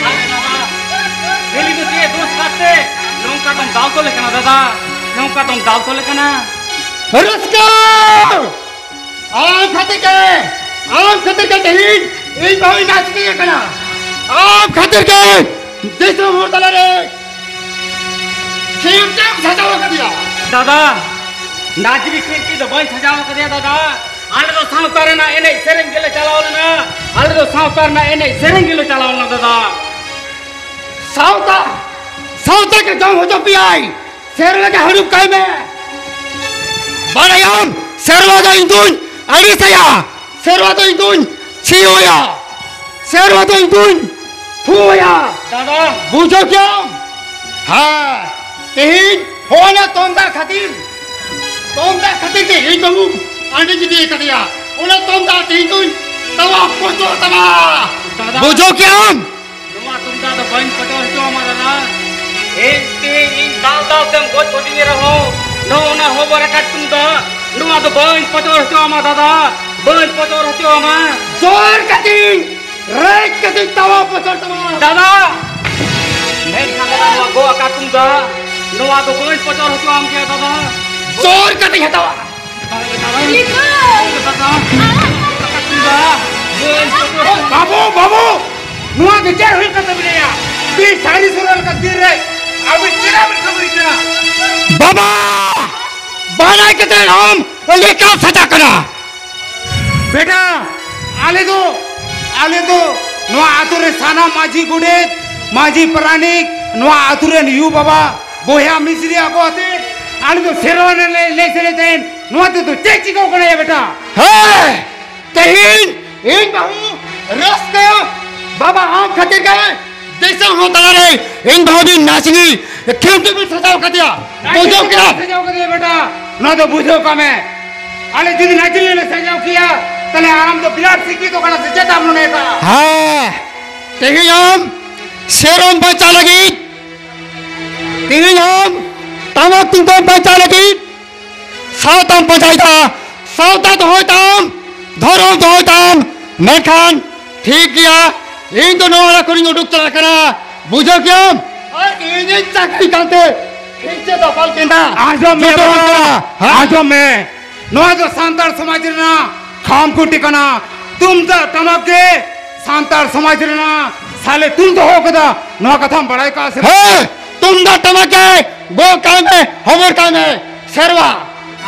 ᱟᱨᱮ ᱵᱟᱵᱟ, ᱦᱤᱞᱤ ᱫᱚ ᱪᱮᱫ ᱫᱳᱥ ᱠᱟᱛᱮ ᱱᱚᱝᱠᱟ ᱫᱚᱢ ᱫᱟᱞ ᱛᱚᱞᱮ ᱠᱟᱱᱟ ᱫᱟᱫᱟ? ᱱᱚᱝᱠᱟ ᱫᱚᱢ ᱫᱟᱞ ᱛᱚᱞᱮ ᱠᱟᱱᱟ? ᱨᱟᱹᱥᱠᱟᱹ! ᱟᱢ ᱠᱷᱟᱹᱛᱤᱨ ᱛᱮ, ᱟᱢ ᱠᱷᱟᱹᱛᱤᱨ ᱛᱮ ᱛᱮᱦᱮᱧ ᱤᱧ ᱵᱟᱹᱦᱩᱭ ᱱᱟᱪ ᱤᱫᱤᱭᱮ ᱠᱟᱱᱟ᱾ ᱟᱢ ᱠᱷᱟᱹᱛᱤᱨ ᱛᱮ ᱫᱤᱥᱚᱢ ᱦᱚᱲ ᱛᱟᱞᱟᱨᱮ ᱠᱷᱤᱢᱴᱤᱢ ᱥᱟᱡᱟᱣ ᱟᱠᱟᱫᱮᱭᱟ᱾ ᱫᱟᱫᱟ, ᱱᱟᱪᱨᱤ ᱠᱷᱤᱢᱴᱤ ᱫᱚ ᱵᱟᱹᱧ ᱥᱟᱡᱟᱣ ᱟᱠᱟᱫᱮᱭᱟ ᱫᱟᱫᱟ᱾ ᱟᱞᱮ ᱫᱚ ᱥᱟᱶᱛᱟ ᱨᱮᱱᱟᱜ ᱮᱱᱮᱡ ᱥᱮᱨᱮᱧ ᱜᱮᱞᱮ ᱪᱟᱞᱟᱣ ᱞᱮᱱᱟ᱾ ᱟᱞᱮ ᱫᱚ ᱥᱟᱶᱛᱟ ᱨᱮᱱᱟᱜ ᱮᱱᱮᱡ ᱥᱮᱨᱮᱧ ᱜᱮᱞᱮ ᱪᱟᱞᱟᱣ ᱞᱮᱱᱟ ᱫᱟᱫᱟ᱾ ᱥᱟᱶᱛᱟ, ᱥᱟᱶᱛᱟ ᱜᱮ ᱡᱚᱢ ᱦᱚᱪᱚ ᱯᱮᱭᱟᱭ᱾ ᱥᱮᱨᱣᱟ ᱜᱮ ᱦᱟᱹᱲᱩᱵ ᱠᱟᱭ ᱢᱮ᱾ ᱵᱟᱲᱟᱭᱟᱢ, ᱥᱮᱨᱣᱟ ᱫᱚ ᱤᱧ ᱫᱩᱧ ᱟᱹᱲᱤᱥ ᱟᱭᱟ, ᱥᱮᱨᱣᱟ ᱫᱚ ᱤᱧ ᱫᱩᱧ ᱪᱷᱤᱭᱟᱹᱣ ᱟᱭᱟ, ᱥᱮᱨᱣᱟ ᱫᱚ ᱤᱧ ᱫᱩᱧ ᱛᱷᱩ ᱟᱭᱟ᱾ ᱫᱟᱫᱟ᱾ ᱵᱩᱡᱷᱟᱹᱣ ᱠᱮᱭᱟᱢ? ᱦᱮᱸ, ᱛᱮᱦᱮᱧ ᱦᱚᱸᱜᱼᱚᱭ ᱱᱟ ᱛᱚᱱᱫᱟ ᱠᱷᱟᱹᱛᱤᱨ ᱛᱩᱢᱫᱟᱜ ᱠᱷᱟᱹᱛᱤᱨ ᱛᱮ ᱤᱧ ᱵᱟᱹᱦᱩ ᱟᱹᱰᱤ ᱡᱩᱫᱤ ᱠᱟᱫᱮᱭᱟ, ᱚᱱᱟ ᱛᱩᱢᱫᱟᱜ ᱛᱮ ᱤᱧ ᱫᱩᱧ ᱛᱟᱣᱟ ᱯᱚᱪᱚᱨ ᱛᱟᱢᱟ᱾ ᱫᱟᱫᱟ᱾ ᱵᱩᱡᱷᱟᱹᱣ ᱠᱮᱜ ᱟᱢ? ᱱᱚᱣᱟ ᱛᱩᱢᱫᱟᱜ ᱫᱚ ᱵᱟᱹᱧ ᱯᱚᱪᱚᱨ ᱦᱚᱪᱚ ᱟᱢᱟ ᱫᱟᱫᱟ᱾ ᱤᱧ ᱛᱮᱦᱮᱧ ᱤᱧ ᱫᱟᱞ ᱫᱟᱞ ᱛᱮᱢ ᱜᱚᱡ ᱜᱚᱡᱤᱧ ᱨᱮᱦᱚᱸ, ᱱᱚᱜᱼᱚ ᱱᱟ ᱦᱚᱵᱚᱨ ᱟᱠᱟᱫ ᱛᱩᱢᱫᱟᱜ, ᱱᱚᱣᱟ ᱫᱚ ᱵᱟᱹᱧ ᱯᱚᱪᱚᱨ ᱦᱚᱪᱚ ᱟᱢᱟ ᱫᱟᱫᱟ, ᱵᱟᱹᱧ ᱯᱚᱪᱚᱨ ᱦᱚᱪᱚ ᱟᱢᱟ᱾ ᱡᱳᱨ ᱠᱟᱛᱮᱧ ᱨᱮᱡ ᱠᱟᱛᱮᱧ ᱛᱟᱣᱟ ᱯᱚᱪᱚᱨ ᱛᱟᱢᱟ᱾ ᱫᱟᱫᱟ! ᱢᱮᱱᱠᱷᱟᱱ ᱫᱟᱫᱟ, ᱱᱚᱣᱟ ᱜᱚᱜ ᱟᱠᱟᱫ ᱛᱩᱢᱫᱟᱜ, ᱱᱚᱣᱟ ᱫᱚ ᱵᱟᱹᱧ ᱯᱚᱪᱚᱨ ᱦᱚᱪᱚ ᱟᱢ ᱜᱮᱭᱟ ᱫᱟᱫᱟ᱾ ᱡᱳᱨ ᱠᱟᱛᱮᱧ ᱦᱟᱛᱟᱣᱟ᱾ ᱫᱟᱫᱟ, ᱫᱟᱫᱟ, ᱫᱟᱫᱟ, ᱵᱟᱹᱧ ᱯᱚᱪᱚᱨ ᱦᱚᱪᱚ ᱟᱢ᱾ ᱵᱟᱹᱵᱩ, ᱵᱟᱹᱵᱩ, ᱱᱚᱣᱟ ᱫᱚ ᱪᱮᱫ ᱦᱩᱭᱩᱜ ᱠᱟᱱ ᱛᱟᱵᱤᱱᱟ ᱭᱟ? ᱵᱤᱨ ᱥᱟᱹᱨᱤ ᱥᱩᱨ ᱞᱮᱠᱟ ᱛᱤᱨ ᱨᱮ ᱟᱹᱵᱤᱱ ᱪᱮᱫᱟᱜ ᱵᱤᱱ ᱠᱷᱟᱹᱯᱟᱹᱨᱤ ᱠᱟᱱᱟ? ᱵᱟᱵᱟ! ᱵᱟᱰᱟᱭ ᱠᱟᱛᱮ ᱟᱢ ᱞᱮᱠᱟ ᱥᱟᱡᱟ ᱠᱟᱱᱟ᱾ ᱵᱮᱴᱟ, ᱟᱞᱮ ᱫᱚ, ᱟᱞᱮ ᱫᱚ ᱱᱚᱣᱟ ᱟᱛᱳ ᱨᱮ ᱥᱟᱱᱟᱢ ᱢᱟᱹᱡᱷᱤ ᱜᱚᱰᱮᱛ, ᱢᱟᱹᱡᱷᱤ ᱯᱟᱨᱟᱱᱤᱠ, ᱱᱚᱣᱟ ᱟᱛᱳ ᱨᱮᱱ ᱭᱩ ᱵᱟᱵᱟ, ᱵᱚᱭᱦᱟ ᱢᱤᱥᱨᱤ ᱟᱠᱚ ᱟᱛᱮ ᱟᱞᱮ ᱫᱚ ᱥᱮᱨᱣᱟ ᱨᱮ ᱞᱮ, ᱞᱮ ᱥᱮᱨᱮᱧ ᱛᱟᱦᱮᱱ᱾ ᱱᱚᱣᱟ ᱛᱮᱫᱚ ᱪᱮᱫ ᱪᱤᱠᱟᱹᱣ ᱠᱟᱱᱟ ᱭᱟ ᱵᱮᱴᱟ? ᱦᱮᱸ, ᱛᱮᱦᱮᱧ ᱤᱧ ᱵᱟᱹᱦᱩ ᱨᱟᱹᱥᱠᱟᱹ ᱵᱟᱵᱟ ᱟᱢ ᱠᱷᱟᱹᱛᱤᱨ ᱜᱮ ᱫᱤᱥᱚᱢ ᱦᱚᱸ ᱛᱟᱞᱟᱨᱮ ᱤᱧ ᱵᱟᱹᱦᱩ ᱫᱤᱱ ᱱᱟᱪᱱᱤ ᱠᱷᱮᱞᱴᱩ ᱵᱤᱱ ᱥᱟᱡᱟᱣ ᱠᱟᱫᱮᱭᱟ᱾ ᱵᱩᱡᱷᱟᱹᱣ ᱠᱮᱫᱟ? ᱥᱟᱡᱟᱣ ᱠᱟᱫᱮᱭᱟ ᱵᱮᱴᱟ, ᱱᱚᱣᱟ ᱫᱚ ᱵᱩᱡᱷᱟᱹᱣ ᱠᱟᱜ ᱢᱮ᱾ ᱟᱞᱮ ᱡᱩᱫᱤ ᱱᱟᱪᱱᱤ ᱞᱮ ᱥᱟᱡᱟᱣ ᱠᱮᱭᱟ, ᱛᱟᱦᱞᱮ ᱟᱢ ᱫᱚ ᱵᱤᱨᱟᱴ ᱥᱤᱠᱠᱷᱤᱛᱚ ᱠᱟᱱᱟ ᱥᱮ ᱪᱮᱫ ᱟᱢ ᱢᱚᱱᱮ ᱠᱟᱜᱼᱟ? ᱦᱮᱸ, ᱛᱮᱦᱮᱧ ᱟᱢ ᱥᱮᱨᱚᱢ ᱵᱟᱧᱪᱟᱣ ᱞᱟᱹᱜᱤᱫ, ᱛᱮᱦᱮᱧ ᱟᱢ ᱴᱟᱢᱟᱠ ᱛᱩᱢᱫᱟᱜ ᱵᱟᱧᱪᱟᱣ ᱞᱟᱹᱜᱤᱫ ᱥᱟᱶᱛᱟᱢ ᱯᱟᱸᱡᱟᱭᱮᱫᱟ, ᱥᱟᱶᱛᱟ ᱫᱚᱦᱚᱭ ᱛᱟᱢ, ᱫᱷᱚᱨᱚᱢ ᱫᱚᱦᱚᱭ ᱛᱟᱢ, ᱢᱮᱱᱠᱷᱟᱱ ᱴᱷᱤᱠ ᱜᱮᱭᱟ, ᱤᱧ ᱫᱚ ᱱᱚᱣᱟ ᱚᱲᱟᱜ ᱠᱷᱚᱱᱤᱧ ᱩᱰᱩᱠ ᱪᱟᱞᱟᱜ ᱠᱟᱱᱟ, ᱵᱩᱡᱷᱟᱹᱣ ᱠᱮᱭᱟᱢ? ᱟᱨ ᱤᱧᱤᱧ ᱪᱟᱹᱠᱨᱤ ᱠᱟᱱᱛᱮ ᱤᱧ ᱪᱮᱫ ᱫᱟᱯᱟᱞ ᱠᱮᱫᱟ? ᱟᱸᱡᱚᱢ ᱢᱮ ᱡᱚᱛᱚ ᱵᱟᱵᱟ, ᱦᱚᱲ ᱠᱟᱱᱟ᱾ ᱦᱮᱸ? ᱟᱸᱡᱚᱢ ᱢᱮ, ᱱᱚᱣᱟ ᱫᱚ ᱥᱟᱱᱛᱟᱲ ᱥᱚᱢᱟᱡᱽ ᱨᱮᱱᱟᱜ ᱠᱷᱟᱢ ᱠᱷᱩᱱᱴᱤ ᱠᱟᱱᱟ᱾ ᱛᱩᱢᱫᱟᱜ ᱴᱟᱢᱟᱠ ᱜᱮ ᱥᱟᱱᱛᱟᱲ ᱥᱚᱢᱟᱡᱽ ᱨᱮᱱᱟᱜ ᱥᱟᱞᱮ ᱛᱩᱞ ᱫᱚᱦᱚ ᱠᱟᱫᱟ, ᱱᱚᱣᱟ ᱠᱟᱛᱷᱟᱢ ᱵᱟᱲᱟᱭ ᱠᱟᱜᱼᱟ ᱥᱮ ᱵᱟᱝ? ᱦᱮᱸ, ᱛᱩᱢᱫᱟᱜ ᱴᱟᱢᱟᱠ ᱜᱮ ᱜᱚᱜ ᱠᱟᱜ ᱢᱮ, ᱦᱚᱵᱚᱨ ᱠᱟᱜ ᱢᱮ, ᱥᱮᱨᱣᱟ᱾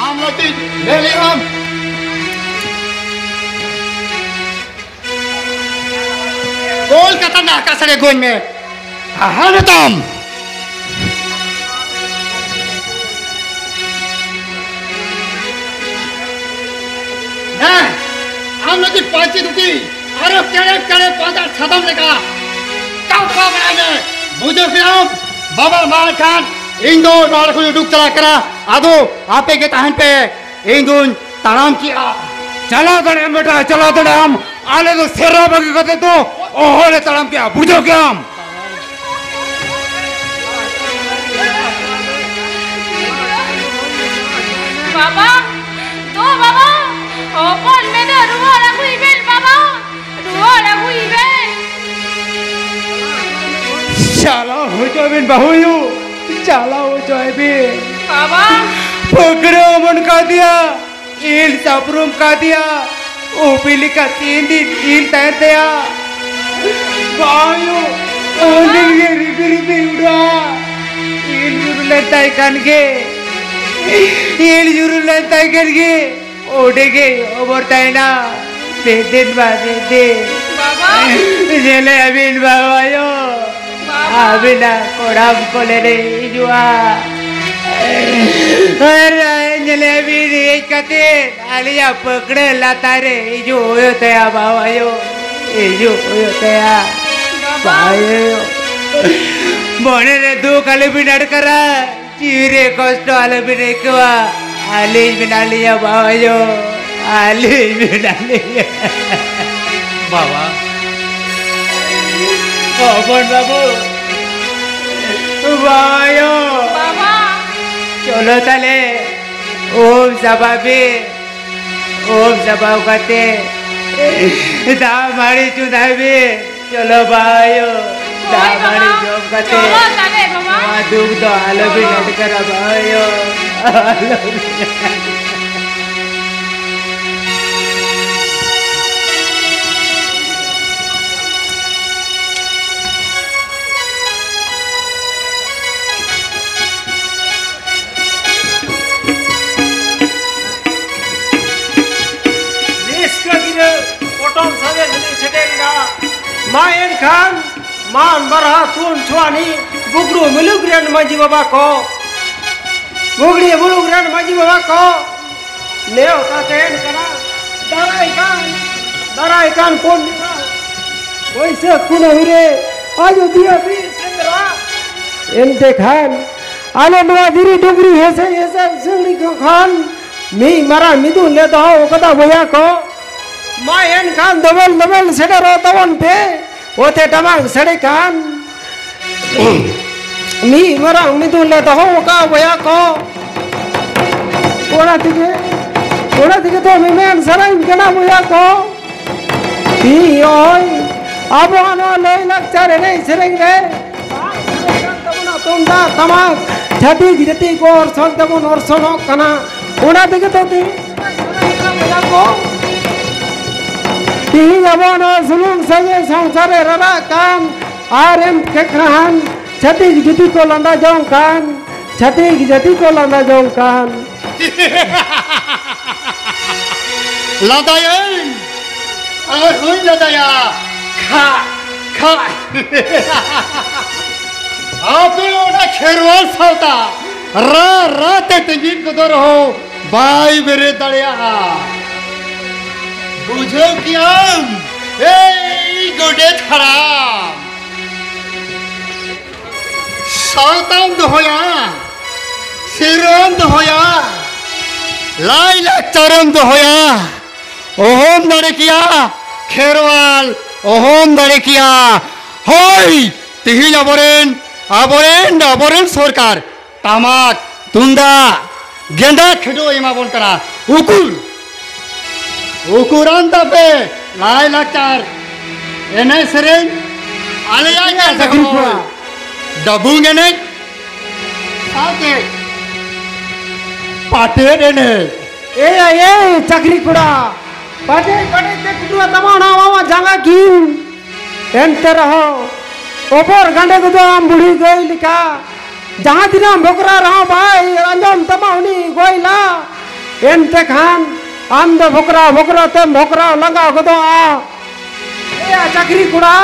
ᱟᱢ ᱞᱟᱹᱜᱤᱫ ᱞᱟᱹᱭ ᱞᱮᱜ ᱟᱢ᱾ ᱠᱳᱞᱠᱟᱛᱟ ᱨᱮᱱᱟᱜ ᱟᱠᱟᱥ ᱨᱮ ᱜᱚᱡ ᱢᱮ, ᱦᱟᱦᱟᱲ ᱛᱟᱢ᱾ ᱦᱮᱸ, ᱟᱢ ᱞᱟᱹᱜᱤᱫ ᱯᱟᱹᱧᱪᱤ ᱫᱷᱩᱛᱤ ᱟᱨᱚ ᱪᱮᱬᱮ ᱪᱮᱬᱮ ᱯᱟᱸᱡᱟ ᱥᱟᱫᱚᱢ ᱞᱮᱠᱟ ᱠᱟᱞᱯᱟ ᱵᱟᱲᱟᱭ ᱢᱮ᱾ ᱵᱩᱡᱷᱟᱹᱣ ᱠᱮᱫᱟᱢ? ᱵᱟᱵᱟ ᱢᱟ ᱮᱱᱠᱷᱟᱱ ᱤᱧ ᱫᱚ ᱱᱚᱰᱮ ᱠᱷᱚᱱ ᱩᱰᱩᱠ ᱪᱟᱞᱟᱜ ᱠᱟᱱᱟ᱾ ᱟᱫᱚ ᱟᱯᱮ ᱜᱮ ᱛᱟᱦᱮᱱ ᱯᱮ, ᱤᱧ ᱫᱩᱧ ᱛᱟᱲᱟᱢ ᱠᱮᱜᱼᱟ᱾ ᱪᱟᱞᱟᱣ ᱫᱟᱲᱮᱭᱟᱜᱼᱟᱢ ᱵᱮᱴᱟ, ᱪᱟᱞᱟᱣ ᱫᱟᱲᱮᱭᱟᱜᱼᱟᱢ᱾ ᱟᱞᱮ ᱫᱚ ᱥᱮᱨᱣᱟ ᱵᱟᱹᱜᱤ ᱠᱟᱛᱮ ᱫᱚ ᱚᱦᱚᱞᱮ ᱛᱟᱲᱟᱢ ᱠᱮᱜᱼᱟ, ᱵᱩᱡᱷᱟᱹᱣ ᱠᱮᱜᱼᱟᱢ᱾ ᱵᱟᱵᱟ, ᱫᱩ ᱵᱟᱵᱟ, ᱦᱚᱯᱚᱱ ᱢᱮ ᱫᱚ ᱨᱩᱣᱟᱹᱲ ᱟᱹᱜᱩᱭ ᱵᱮᱱ ᱵᱟᱵᱟ, ᱨᱩᱣᱟᱹᱲ ᱟᱹᱜᱩᱭ ᱵᱮᱱ᱾ ᱪᱟᱞᱟᱣ ᱦᱚᱪᱚᱭ ᱵᱮᱱ ᱵᱟᱹᱦᱩᱭᱩ, ᱪᱟᱞᱟᱣ ᱦᱚᱪᱚᱭ ᱵᱮᱱ᱾ ᱵᱟᱵᱟ᱾ ᱯᱷᱟᱹᱠᱲᱟᱹ ᱚᱢᱚᱱ ᱠᱟᱫᱮᱭᱟ, ᱤᱞ ᱥᱟᱯᱨᱩᱢ ᱠᱟᱫᱮᱭᱟ, ᱩᱯᱤ ᱞᱮᱠᱟ ᱛᱤᱱ ᱫᱤᱱ ᱤᱞ ᱛᱟᱦᱮᱱ ᱛᱟᱭᱟ? ᱵᱟᱹᱦᱩᱭᱩ, ᱩᱱ ᱫᱤᱱ ᱜᱮ ᱨᱤᱯᱤ ᱨᱤᱯᱤ ᱩᱰᱟᱹᱜᱼᱟ᱾ ᱤᱞ ᱧᱩᱨᱩ ᱞᱮᱱ ᱛᱟᱭ ᱠᱷᱟᱱ ᱜᱮ, ᱤᱞ ᱧᱩᱨᱩ ᱞᱮᱱ ᱛᱟᱭ ᱠᱷᱟᱱ ᱜᱮ, ᱚᱸᱰᱮ ᱜᱮ ᱚᱢᱚᱨ ᱛᱟᱦᱮᱱᱟ, ᱢᱤᱫ ᱫᱤᱱ ᱵᱟ ᱢᱤᱫ ᱫᱤᱱ᱾ ᱵᱟᱵᱟ᱾ ᱧᱮᱞᱮ ᱟᱹᱵᱤᱱ ᱵᱟᱵᱟ ᱟᱭᱳ, ᱵᱟᱵᱟ᱾ ᱟᱹᱵᱤᱱᱟᱜ ᱠᱚᱲᱟᱢ ᱠᱚᱞᱮ ᱨᱮ ᱦᱤᱡᱩᱜᱼᱟ᱾ ᱟᱨ ᱧᱮᱞᱮ ᱟᱹᱵᱤᱱ ᱦᱮᱡ ᱠᱟᱛᱮ ᱟᱞᱮᱭᱟᱜ ᱯᱟᱹᱠᱲᱟᱹ ᱞᱟᱛᱟᱨ ᱨᱮ ᱦᱤᱡᱩᱜ ᱦᱩᱭᱩᱜ ᱛᱟᱭᱟ ᱵᱟᱵᱟ ᱟᱭᱳ, ᱦᱤᱡᱩᱜ ᱦᱩᱭᱩᱜ ᱛᱟᱭᱟ᱾ ᱵᱟᱵᱟ᱾ ᱵᱟᱵᱟ ᱟᱭᱳ, ᱢᱚᱱᱮ ᱨᱮ ᱫᱩᱠ ᱟᱞᱚᱵᱤᱱ ᱟᱴᱠᱟᱨᱟ᱾ ᱡᱤᱣᱤ ᱨᱮ ᱠᱚᱥᱴᱚ ᱟᱞᱚᱵᱤᱱ ᱟᱹᱭᱠᱟᱹᱣᱟ᱾ ᱟᱹᱞᱤᱧ ᱢᱮᱱᱟᱜ ᱞᱤᱧᱟ ᱵᱟᱵᱟ ᱟᱭᱳ, ᱟᱹᱞᱤᱧ ᱢᱮᱱᱟᱜ ᱞᱤᱧᱟ᱾ ᱵᱟᱵᱟ᱾ ᱦᱚᱯᱚᱱ ᱵᱟᱹᱵᱩ᱾ ᱵᱟᱵᱟ ᱟᱭᱳ᱾ ᱵᱟᱵᱟ᱾ ᱪᱚᱞᱚ ᱛᱟᱞᱮ, ᱩᱢ ᱥᱟᱯᱷᱟ ᱵᱤᱱ᱾ ᱩᱢ ᱥᱟᱯᱷᱟ ᱠᱟᱛᱮ ᱫᱟᱜ ᱢᱟᱹᱲᱤ ᱪᱚᱸᱫᱟᱭ ᱵᱤᱱ᱾ ᱪᱚᱞᱚ ᱵᱟᱵᱟ ᱟᱭᱳ, ᱦᱳᱭ ᱫᱟᱜ ᱢᱟᱹᱲᱤ ᱵᱟᱵᱟ, ᱡᱚᱢ ᱠᱟᱛᱮ ᱪᱚᱞᱚ ᱛᱟᱞᱮ ᱵᱟᱵᱟ᱾ ᱱᱚᱣᱟ ᱫᱩᱠ ᱫᱚ ᱟᱞᱚᱵᱤᱱ ᱪᱚᱞᱚ᱾ ᱟᱴᱠᱟᱨᱟ ᱵᱟᱵᱟ ᱟᱭᱳ, ᱟᱞᱚᱵᱤᱱ᱾ ᱨᱟᱹᱥᱠᱟᱹ ᱜᱤᱨᱟᱹ ᱯᱚᱴᱚᱢ ᱥᱟᱵᱮ ᱫᱷᱟᱹᱵᱤᱡ ᱥᱮᱴᱮᱨ ᱮᱱᱟ᱾ ᱢᱟ ᱮᱱᱠᱷᱟᱱ, ᱢᱟᱱ ᱵᱟᱨᱦᱟ ᱛᱩᱱ ᱪᱷᱩᱣᱟᱱᱤ ᱵᱩᱜᱲᱩ ᱢᱩᱞᱩᱠ ᱨᱮᱱ ᱢᱟᱹᱡᱷᱤ ᱵᱟᱵᱟ ᱠᱚ, ᱵᱩᱜᱲᱤ ᱢᱩᱞᱩᱠ ᱨᱮᱱ ᱢᱟᱹᱡᱷᱤ ᱵᱟᱵᱟ ᱠᱚ, ᱱᱮᱣᱛᱟ ᱛᱟᱦᱮᱱ ᱠᱟᱱᱟ᱾ ᱫᱟᱨᱟᱭ ᱠᱟᱱ, ᱫᱟᱨᱟᱭ ᱠᱟᱱ ᱯᱩᱱ ᱵᱟᱹᱭᱥᱟᱹᱠᱷ ᱠᱩᱱᱟᱹᱢᱤ ᱨᱮ ᱟᱡᱚᱫᱤᱭᱟᱹ ᱵᱤᱨ ᱥᱮᱸᱫᱽᱨᱟ᱾ ᱮᱱᱛᱮ ᱠᱷᱟᱱ ᱟᱞᱮ ᱱᱚᱣᱟ ᱫᱷᱤᱨᱤ ᱰᱩᱝᱨᱤ ᱦᱮᱸᱥᱮ ᱦᱮᱸᱥᱮ ᱥᱤᱣᱲᱤ ᱠᱚ ᱠᱷᱚᱱ ᱢᱤᱫ ᱢᱟᱨᱟᱝ ᱢᱤᱫᱩᱱ ᱞᱮ ᱫᱚᱦᱚ ᱟᱠᱟᱫᱟ ᱵᱚᱭᱦᱟ ᱠᱚ᱾ ᱢᱟ ᱮᱱᱠᱷᱟᱱ ᱫᱚᱵᱮᱞ ᱫᱚᱵᱮᱞ ᱥᱮᱴᱮᱨᱚᱜ ᱛᱟᱵᱚᱱ ᱯᱮ᱾ ᱚᱛᱮ ᱴᱟᱢᱟᱠ ᱥᱟᱰᱮ ᱠᱷᱟᱱ ᱢᱤᱫ ᱢᱟᱨᱟᱝ ᱢᱤᱫᱩᱱ ᱞᱮ ᱫᱚᱦᱚ ᱟᱠᱟᱫ ᱵᱚᱭᱦᱟ ᱠᱚ᱾ ᱚᱱᱟ ᱛᱮᱜᱮ, ᱚᱱᱟ ᱛᱮᱜᱮ ᱛᱚ ᱢᱮᱢᱮᱱ ᱥᱟᱱᱟᱧ ᱠᱟᱱᱟ ᱵᱚᱭᱦᱟ ᱠᱚ᱾ ᱛᱤᱦᱤᱧ ᱱᱚᱜᱼᱚᱭ ᱟᱵᱚᱣᱟᱜ ᱱᱚᱣᱟ ᱞᱟᱹᱭ ᱞᱟᱠᱪᱟᱨ ᱮᱱᱮᱡ ᱥᱮᱨᱮᱧ ᱨᱮ ᱛᱩᱢᱫᱟᱜ ᱴᱟᱢᱟᱠ ᱪᱷᱟᱹᱛᱤᱠ ᱡᱟᱹᱛᱤ ᱠᱚ ᱚᱨᱥᱚᱝ ᱛᱮᱵᱚᱱ ᱚᱨᱥᱚᱝᱚᱜ ᱠᱟᱱᱟ᱾ ᱚᱱᱟ ᱛᱮᱜᱮ ᱛᱚ ᱛᱤᱦᱤᱧ ᱛᱤᱦᱤᱧ ᱟᱵᱚ ᱱᱚᱣᱟ ᱥᱩᱞᱩᱠ ᱥᱟᱹᱜᱟᱹᱭ ᱥᱚᱝᱥᱟᱨ ᱨᱮ ᱨᱟᱨᱟᱜ ᱠᱟᱱ ᱟᱨ ᱮᱢ ᱠᱷᱟᱱ ᱪᱷᱟᱹᱛᱤᱠ ᱡᱟᱹᱛᱤ ᱠᱚ ᱞᱟᱸᱫᱟ ᱡᱚᱝ ᱠᱟᱱ, ᱪᱷᱟᱹᱛᱤᱠ ᱡᱟᱹᱛᱤ ᱠᱚ ᱞᱟᱸᱫᱟ ᱡᱚᱝ ᱠᱟᱱ᱾ ᱞᱟᱸᱫᱟᱭᱟᱹᱧ, ᱟᱨ ᱦᱚᱸᱧ ᱞᱟᱸᱫᱟᱭᱟ᱾ ᱠᱷᱟ, ᱠᱷᱟ᱾ ᱟᱯᱮ ᱚᱱᱟ ᱠᱷᱮᱨᱣᱟᱞ ᱥᱟᱶᱛᱟ ᱨᱟ, ᱨᱟ ᱛᱮ ᱛᱤᱸᱜᱤᱱ ᱠᱚᱫᱚ ᱨᱮᱦᱚᱸ ᱵᱟᱭ ᱵᱮᱨᱮᱫ ᱫᱟᱲᱮᱭᱟᱜᱼᱟ᱾ ᱵᱩᱡᱷᱟᱹᱣ ᱠᱮᱜᱼᱟᱢ, ᱮᱭ ᱜᱚᱰᱮᱛ ᱦᱟᱲᱟᱢ? ᱥᱟᱶᱛᱟᱢ ᱫᱚᱦᱚᱭᱟ, ᱥᱮᱨᱣᱟᱢ ᱫᱚᱦᱚᱭᱟ, ᱞᱟᱭᱼᱞᱟᱠᱪᱟᱨᱮᱢ ᱫᱚᱦᱚᱭᱟ, ᱚᱦᱚᱢ ᱫᱟᱲᱮ ᱠᱮᱭᱟ ᱠᱷᱮᱨᱣᱟᱞ, ᱚᱦᱚᱢ ᱫᱟᱲᱮ ᱠᱮᱭᱟ᱾ ᱦᱳᱭ, ᱛᱤᱦᱤᱧ ᱟᱵᱚᱨᱮᱱ, ᱟᱵᱚᱨᱮᱱ, ᱟᱵᱚᱨᱮᱱ ᱥᱚᱨᱠᱟᱨ ᱴᱟᱢᱟᱠ, ᱛᱩᱢᱫᱟᱜ, ᱜᱮᱸᱫᱟ ᱠᱷᱮᱰᱚ ᱮᱢᱟᱵᱚᱱ ᱠᱟᱱᱟ᱾ ᱩᱠᱩᱨ, ᱩᱠᱩᱨᱟᱱ ᱛᱟᱯᱮ ᱞᱟᱭᱼᱞᱟᱠᱪᱟᱨ, ᱮᱱᱮᱡ ᱥᱮᱨᱮᱧ, ᱟᱞᱮᱭᱟᱜ ᱪᱟᱹᱠᱨᱤ ᱠᱚᱲᱟ᱾ ᱰᱟᱵᱩᱝ ᱮᱱᱮᱡ ᱥᱟᱶᱛᱮ ᱯᱟᱴᱮᱫ ᱮᱱᱮᱡ᱾ ᱮᱭ, ᱮᱭ, ᱪᱟᱹᱠᱨᱤ ᱠᱚᱲᱟ, ᱯᱟᱴᱮᱫ, ᱯᱟᱴᱮᱫ ᱛᱮ ᱠᱩᱴᱩᱣᱟ ᱛᱟᱢᱟ ᱚᱱᱟ ᱟᱢᱟᱜ ᱡᱟᱸᱜᱟ ᱠᱤᱱ᱾ ᱮᱱᱛᱮ ᱨᱮᱦᱚᱸ ᱚᱵᱚᱨ ᱜᱟᱸᱰᱮ ᱠᱚᱫᱚ ᱟᱢ ᱵᱩᱲᱦᱤ ᱜᱟᱹᱭ ᱞᱮᱠᱟ᱾ ᱡᱟᱦᱟᱸ ᱛᱤᱱᱟᱹᱜ ᱮᱢ ᱵᱷᱚᱠᱨᱟ ᱨᱮᱦᱚᱸ ᱵᱟᱭ ᱟᱸᱡᱚᱢ ᱛᱟᱢᱟ ᱩᱱᱤ ᱜᱚᱭᱞᱟ᱾ ᱮᱱᱛᱮ ᱠᱷᱟᱱ ᱟᱢ ᱫᱚ ᱵᱷᱚᱠᱨᱟ ᱵᱷᱚᱠᱨᱟ ᱛᱮᱢ ᱵᱷᱚᱠᱨᱟᱣ ᱞᱟᱸᱜᱟ ᱜᱚᱫᱚᱜᱼᱟ᱾ ᱮᱭᱟ ᱪᱟᱹᱠᱨᱤ ᱠᱚᱲᱟ,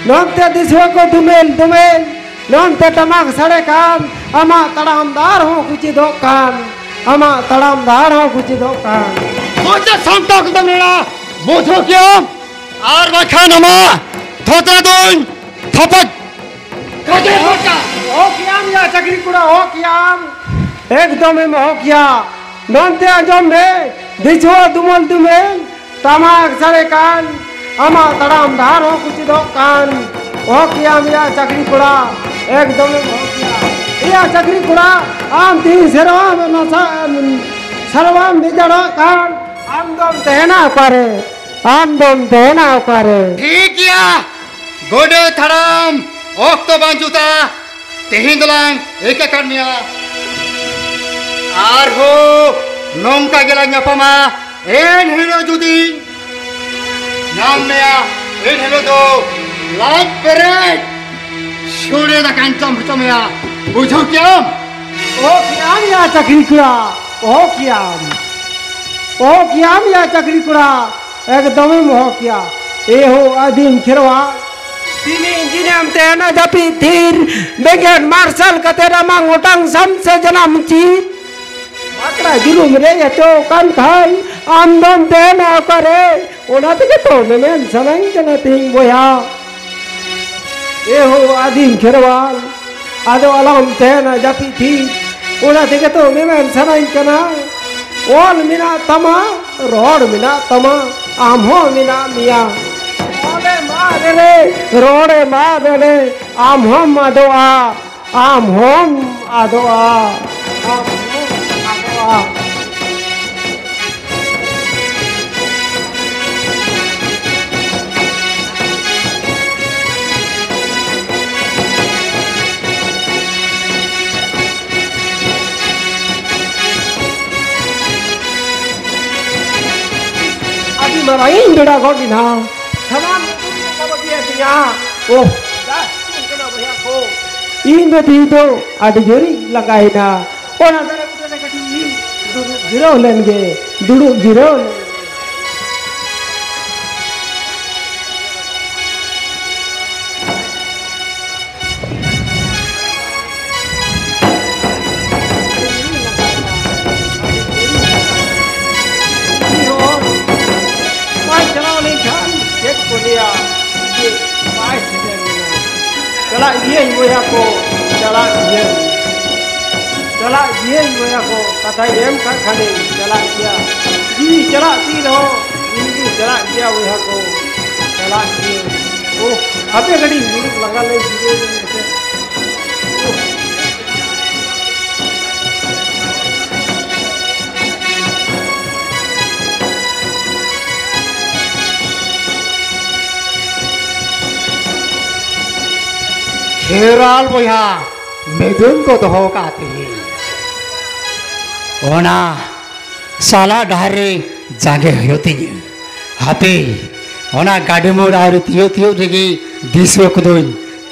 ᱱᱚᱱᱛᱮ ᱫᱤᱥᱩᱣᱟᱹ ᱠᱚ ᱫᱩᱢᱮᱞ ᱫᱩᱢᱮᱞ, ᱱᱚᱱᱛᱮ ᱴᱟᱢᱟᱠ ᱥᱟᱰᱮ ᱠᱟᱱ, ᱟᱢᱟᱜ ᱛᱟᱲᱟᱢ ᱰᱟᱦᱟᱨ ᱦᱚᱸ ᱠᱩᱪᱤᱫᱚᱜ ᱠᱟᱱ, ᱟᱢᱟᱜ ᱛᱟᱲᱟᱢ ᱰᱟᱦᱟᱨ ᱦᱚᱸ ᱠᱩᱪᱤᱫᱚᱜ ᱠᱟᱱ᱾ ᱢᱚᱪᱟ ᱥᱟᱢᱴᱟᱣ ᱠᱟᱛᱮᱢ ᱨᱚᱲᱟ, ᱵᱩᱡᱷᱟᱹᱣ ᱠᱮᱜᱼᱟᱢ? ᱟᱨ ᱵᱟᱠᱷᱟᱱ ᱟᱢᱟᱜ ᱛᱷᱚᱛᱨᱟ ᱫᱚᱧ ᱛᱷᱟᱯᱟᱠ ᱠᱟᱡᱮ ᱢᱚᱪᱟ᱾ ᱦᱚᱠ ᱭᱟᱢ ᱭᱟ ᱪᱟᱹᱠᱨᱤ ᱠᱚᱲᱟ, ᱦᱚᱠ ᱭᱟᱢ᱾ ᱮᱠᱫᱚᱢᱮᱢ ᱦᱚᱠ ᱭᱟ᱾ ᱱᱚᱱᱛᱮ ᱟᱸᱡᱚᱢ ᱢᱮ, ᱫᱤᱪᱷᱩᱣᱟᱹ ᱫᱩᱢᱟᱹᱞ ᱫᱩᱢᱮᱞ, ᱴᱟᱢᱟᱠ ᱥᱟᱰᱮ ᱠᱟᱱ, ᱟᱢᱟᱜ ᱛᱟᱲᱟᱢ ᱰᱟᱦᱟᱨ ᱦᱚᱸ ᱠᱩᱪᱤᱫᱚᱜ ᱠᱟᱱ᱾ ᱦᱚᱠ ᱭᱟᱢ ᱭᱟ ᱪᱟᱹᱠᱨᱤ ᱠᱚᱲᱟ, ᱮᱠᱫᱚᱢᱮᱢ ᱦᱚᱠ ᱭᱟ᱾ ᱮᱭᱟ ᱪᱟᱹᱠᱨᱤ ᱠᱚᱲᱟ, ᱟᱢ ᱛᱤᱦᱤᱧ ᱥᱮᱨᱣᱟ ᱱᱟᱥᱟ-, ᱥᱮᱨᱣᱟᱢ ᱵᱮᱡᱟᱲᱚᱜ ᱠᱟᱱ, ᱟᱢ ᱫᱚᱢ ᱛᱟᱦᱮᱱᱟ ᱚᱠᱟᱨᱮ? ᱟᱢ ᱫᱚᱢ ᱛᱟᱦᱮᱱᱟ ᱚᱠᱟᱨᱮ? ᱴᱷᱤᱠ ᱜᱮᱭᱟ, ᱜᱚᱰᱮᱛ ᱦᱟᱲᱟᱢ, ᱚᱠᱛᱚ ᱵᱟᱝ ᱡᱩᱛᱟ᱾ ᱛᱮᱦᱮᱧ ᱫᱚᱞᱟᱝ ᱮᱠ ᱟᱠᱟᱫ ᱢᱮᱭᱟ᱾ ᱟᱨᱦᱚᱸ ᱱᱚᱝᱠᱟ ᱜᱮᱞᱟᱝ ᱧᱟᱯᱟᱢᱟ᱾ ᱮᱱ ᱦᱤᱞᱳᱜ ᱡᱩᱫᱤ ᱧᱟᱢ ᱢᱮᱭᱟ, ᱮᱱ ᱦᱤᱞᱳᱜ ᱫᱚ ᱞᱟᱡ ᱯᱮᱨᱮᱡ ᱥᱚᱲᱮ ᱫᱟᱠᱟᱧ ᱡᱚᱢ ᱦᱚᱪᱚ ᱢᱮᱭᱟ᱾ ᱵᱩᱡᱷᱟᱹᱣ ᱠᱮᱭᱟᱢ? ᱚᱦᱚ ᱠᱮᱭᱟᱢ ᱭᱟ ᱪᱟᱹᱠᱨᱤ ᱠᱚᱲᱟ, ᱚᱦᱚ ᱠᱮᱭᱟᱢ᱾ ᱚᱦᱚ ᱠᱮᱭᱟᱢ ᱭᱟ ᱪᱟᱹᱠᱨᱤ ᱠᱚᱲᱟ, ᱮᱠᱫᱚᱢᱮᱢ ᱚᱦᱚ ᱠᱮᱭᱟ᱾ ᱮ ᱦᱳ ᱟᱹᱫᱤᱢ ᱠᱷᱮᱨᱣᱟᱲ, ᱛᱤᱱᱤᱧ ᱫᱤᱱᱮᱢ ᱛᱟᱦᱮᱱᱟ ᱡᱟᱹᱯᱤᱫ ᱛᱷᱤᱨ, ᱵᱮᱸᱜᱮᱫ ᱢᱟᱨᱥᱟᱞ ᱠᱟᱛᱮ ᱟᱢᱟᱝ ᱚᱴᱟᱝ ᱥᱟᱢ ᱥᱮ ᱡᱟᱱᱟᱢ ᱪᱤᱨ᱾ ᱵᱟᱠᱲᱟ ᱡᱩᱞᱩᱢ ᱨᱮ ᱮᱛᱚ ᱠᱟᱱ ᱠᱷᱟᱱ, ᱟᱢ ᱫᱚᱢ ᱛᱟᱦᱮᱱᱟ ᱚᱠᱟᱨᱮ? ᱚᱱᱟ ᱛᱮᱜᱮ ᱛᱚ ᱢᱮᱢᱮᱱ ᱥᱟᱱᱟᱧ ᱠᱟᱱᱟ ᱛᱤᱦᱤᱧ ᱵᱚᱭᱦᱟ᱾ ᱮ ᱦᱳ ᱟᱹᱫᱤᱢ ᱠᱷᱮᱨᱣᱟᱞ, ᱟᱫᱚ ᱟᱞᱚᱢ ᱛᱟᱦᱮᱱᱟ ᱡᱟᱹᱯᱤᱫ ᱛᱷᱤᱨ᱾ ᱚᱱᱟ ᱛᱮᱜᱮ ᱛᱚ ᱢᱮᱢᱮᱱ ᱥᱟᱱᱟᱧ ᱠᱟᱱᱟ, ᱚᱞ ᱢᱮᱱᱟᱜ ᱛᱟᱢᱟ, ᱨᱚᱲ ᱢᱮᱱᱟᱜ ᱛᱟᱢᱟ, ᱟᱢ ᱦᱚᱸ ᱢᱮᱱᱟᱜ ᱢᱮᱭᱟ᱾ ᱚᱞᱮᱢ ᱟᱫ ᱞᱮ, ᱨᱚᱲᱮᱢ ᱟᱫ ᱞᱮ, ᱟᱢ ᱦᱚᱸᱢ ᱟᱫᱚᱜᱼᱟ᱾ ᱟᱢ ᱦᱚᱸᱢ ᱟᱫᱚᱜᱼᱟ, ᱟᱢ ᱦᱚᱸᱢ ᱟᱫᱚᱜᱼᱟ᱾ ᱟᱹᱰᱤ ᱢᱟᱨᱟᱝ ᱤᱧ ᱵᱮᱲᱟ ᱜᱚᱫ ᱮᱱᱟ᱾ ᱥᱟᱱᱟᱢ ᱠᱚ ᱵᱟᱹᱜᱤᱭᱟᱹᱫᱤᱧᱟ᱾ ᱳᱦ, ᱡᱟ ᱥᱤᱛᱩᱝ ᱠᱟᱱᱟ ᱵᱚᱭᱦᱟ ᱠᱚ᱾ ᱤᱧ ᱫᱚ ᱛᱤᱦᱤᱧ ᱫᱚ ᱟᱹᱰᱤ ᱡᱳᱨᱤᱧ ᱞᱟᱸᱜᱟᱭᱮᱱᱟ᱾ ᱚᱱᱟ ᱫᱟᱨᱮ ᱵᱩᱴᱟᱹ ᱨᱮ ᱠᱟᱹᱴᱤᱡ ᱤᱧ ᱫᱩᱲᱩᱵ ᱡᱤᱨᱟᱹᱣ ᱞᱮᱱ ᱜᱮ, ᱫᱩᱲᱩᱵ ᱡᱤᱨᱟᱹᱣ ᱞᱮᱱ ᱜᱮ᱾ ᱵᱟᱭ ᱪᱟᱞᱟᱣ ᱞᱮᱱᱠᱷᱟᱱ ᱪᱮᱫ ᱠᱚ ᱞᱟᱹᱭᱟ ᱡᱮ ᱵᱟᱭ ᱥᱮᱴᱮᱨ ᱞᱮᱱᱟ᱾ ᱪᱟᱞᱟᱜ ᱜᱤᱭᱟᱹᱧ ᱵᱚᱭᱦᱟ ᱠᱚ, ᱪᱟᱞᱟᱜ ᱜᱤᱭᱟᱹᱧ, ᱪᱟᱞᱟᱜ ᱜᱤᱭᱟᱹᱧ ᱵᱚᱭᱦᱟ ᱠᱚ, ᱠᱟᱛᱷᱟᱭ ᱮᱢ ᱠᱟᱜ ᱠᱷᱟᱱᱮᱧ ᱪᱟᱞᱟᱜ ᱜᱮᱭᱟ᱾ ᱡᱤᱣᱤ ᱪᱟᱞᱟᱜ ᱛᱤ ᱨᱮᱦᱚᱸ ᱤᱧ ᱫᱩᱧ ᱪᱟᱞᱟᱜ ᱜᱮᱭᱟ ᱵᱚᱭᱦᱟ ᱠᱚ, ᱪᱟᱞᱟᱜ ᱜᱤᱭᱟᱹᱧ᱾ ᱳᱦ, ᱦᱟᱯᱮ ᱠᱟᱹᱴᱤᱡ ᱫᱩᱲᱩᱵ ᱞᱟᱸᱜᱟ ᱞᱮᱱ ᱡᱤᱨᱟᱹᱣ ᱞᱮᱱ ᱜᱮᱥᱮ᱾ ᱳᱦ᱾ ᱠᱷᱮᱨᱣᱟᱞ ᱵᱚᱭᱦᱟ, ᱢᱤᱫᱩᱱ ᱠᱚ ᱫᱚᱦᱚ ᱠᱟᱜ ᱛᱤᱧᱟᱹ᱾ ᱚᱱᱟ ᱥᱟᱞᱟ ᱰᱟᱦᱟᱨ ᱨᱮ ᱡᱟᱸᱜᱮ ᱦᱩᱭᱩᱜ ᱛᱤᱧᱟᱹ᱾ ᱦᱟᱯᱮ, ᱚᱱᱟ ᱜᱟᱹᱰᱤ ᱢᱳᱲ ᱟᱹᱣᱨᱤ ᱛᱤᱭᱳᱜ ᱛᱤᱭᱳᱜ ᱨᱮᱜᱮ ᱫᱤᱥᱩᱣᱟᱹ ᱠᱚᱫᱚᱧ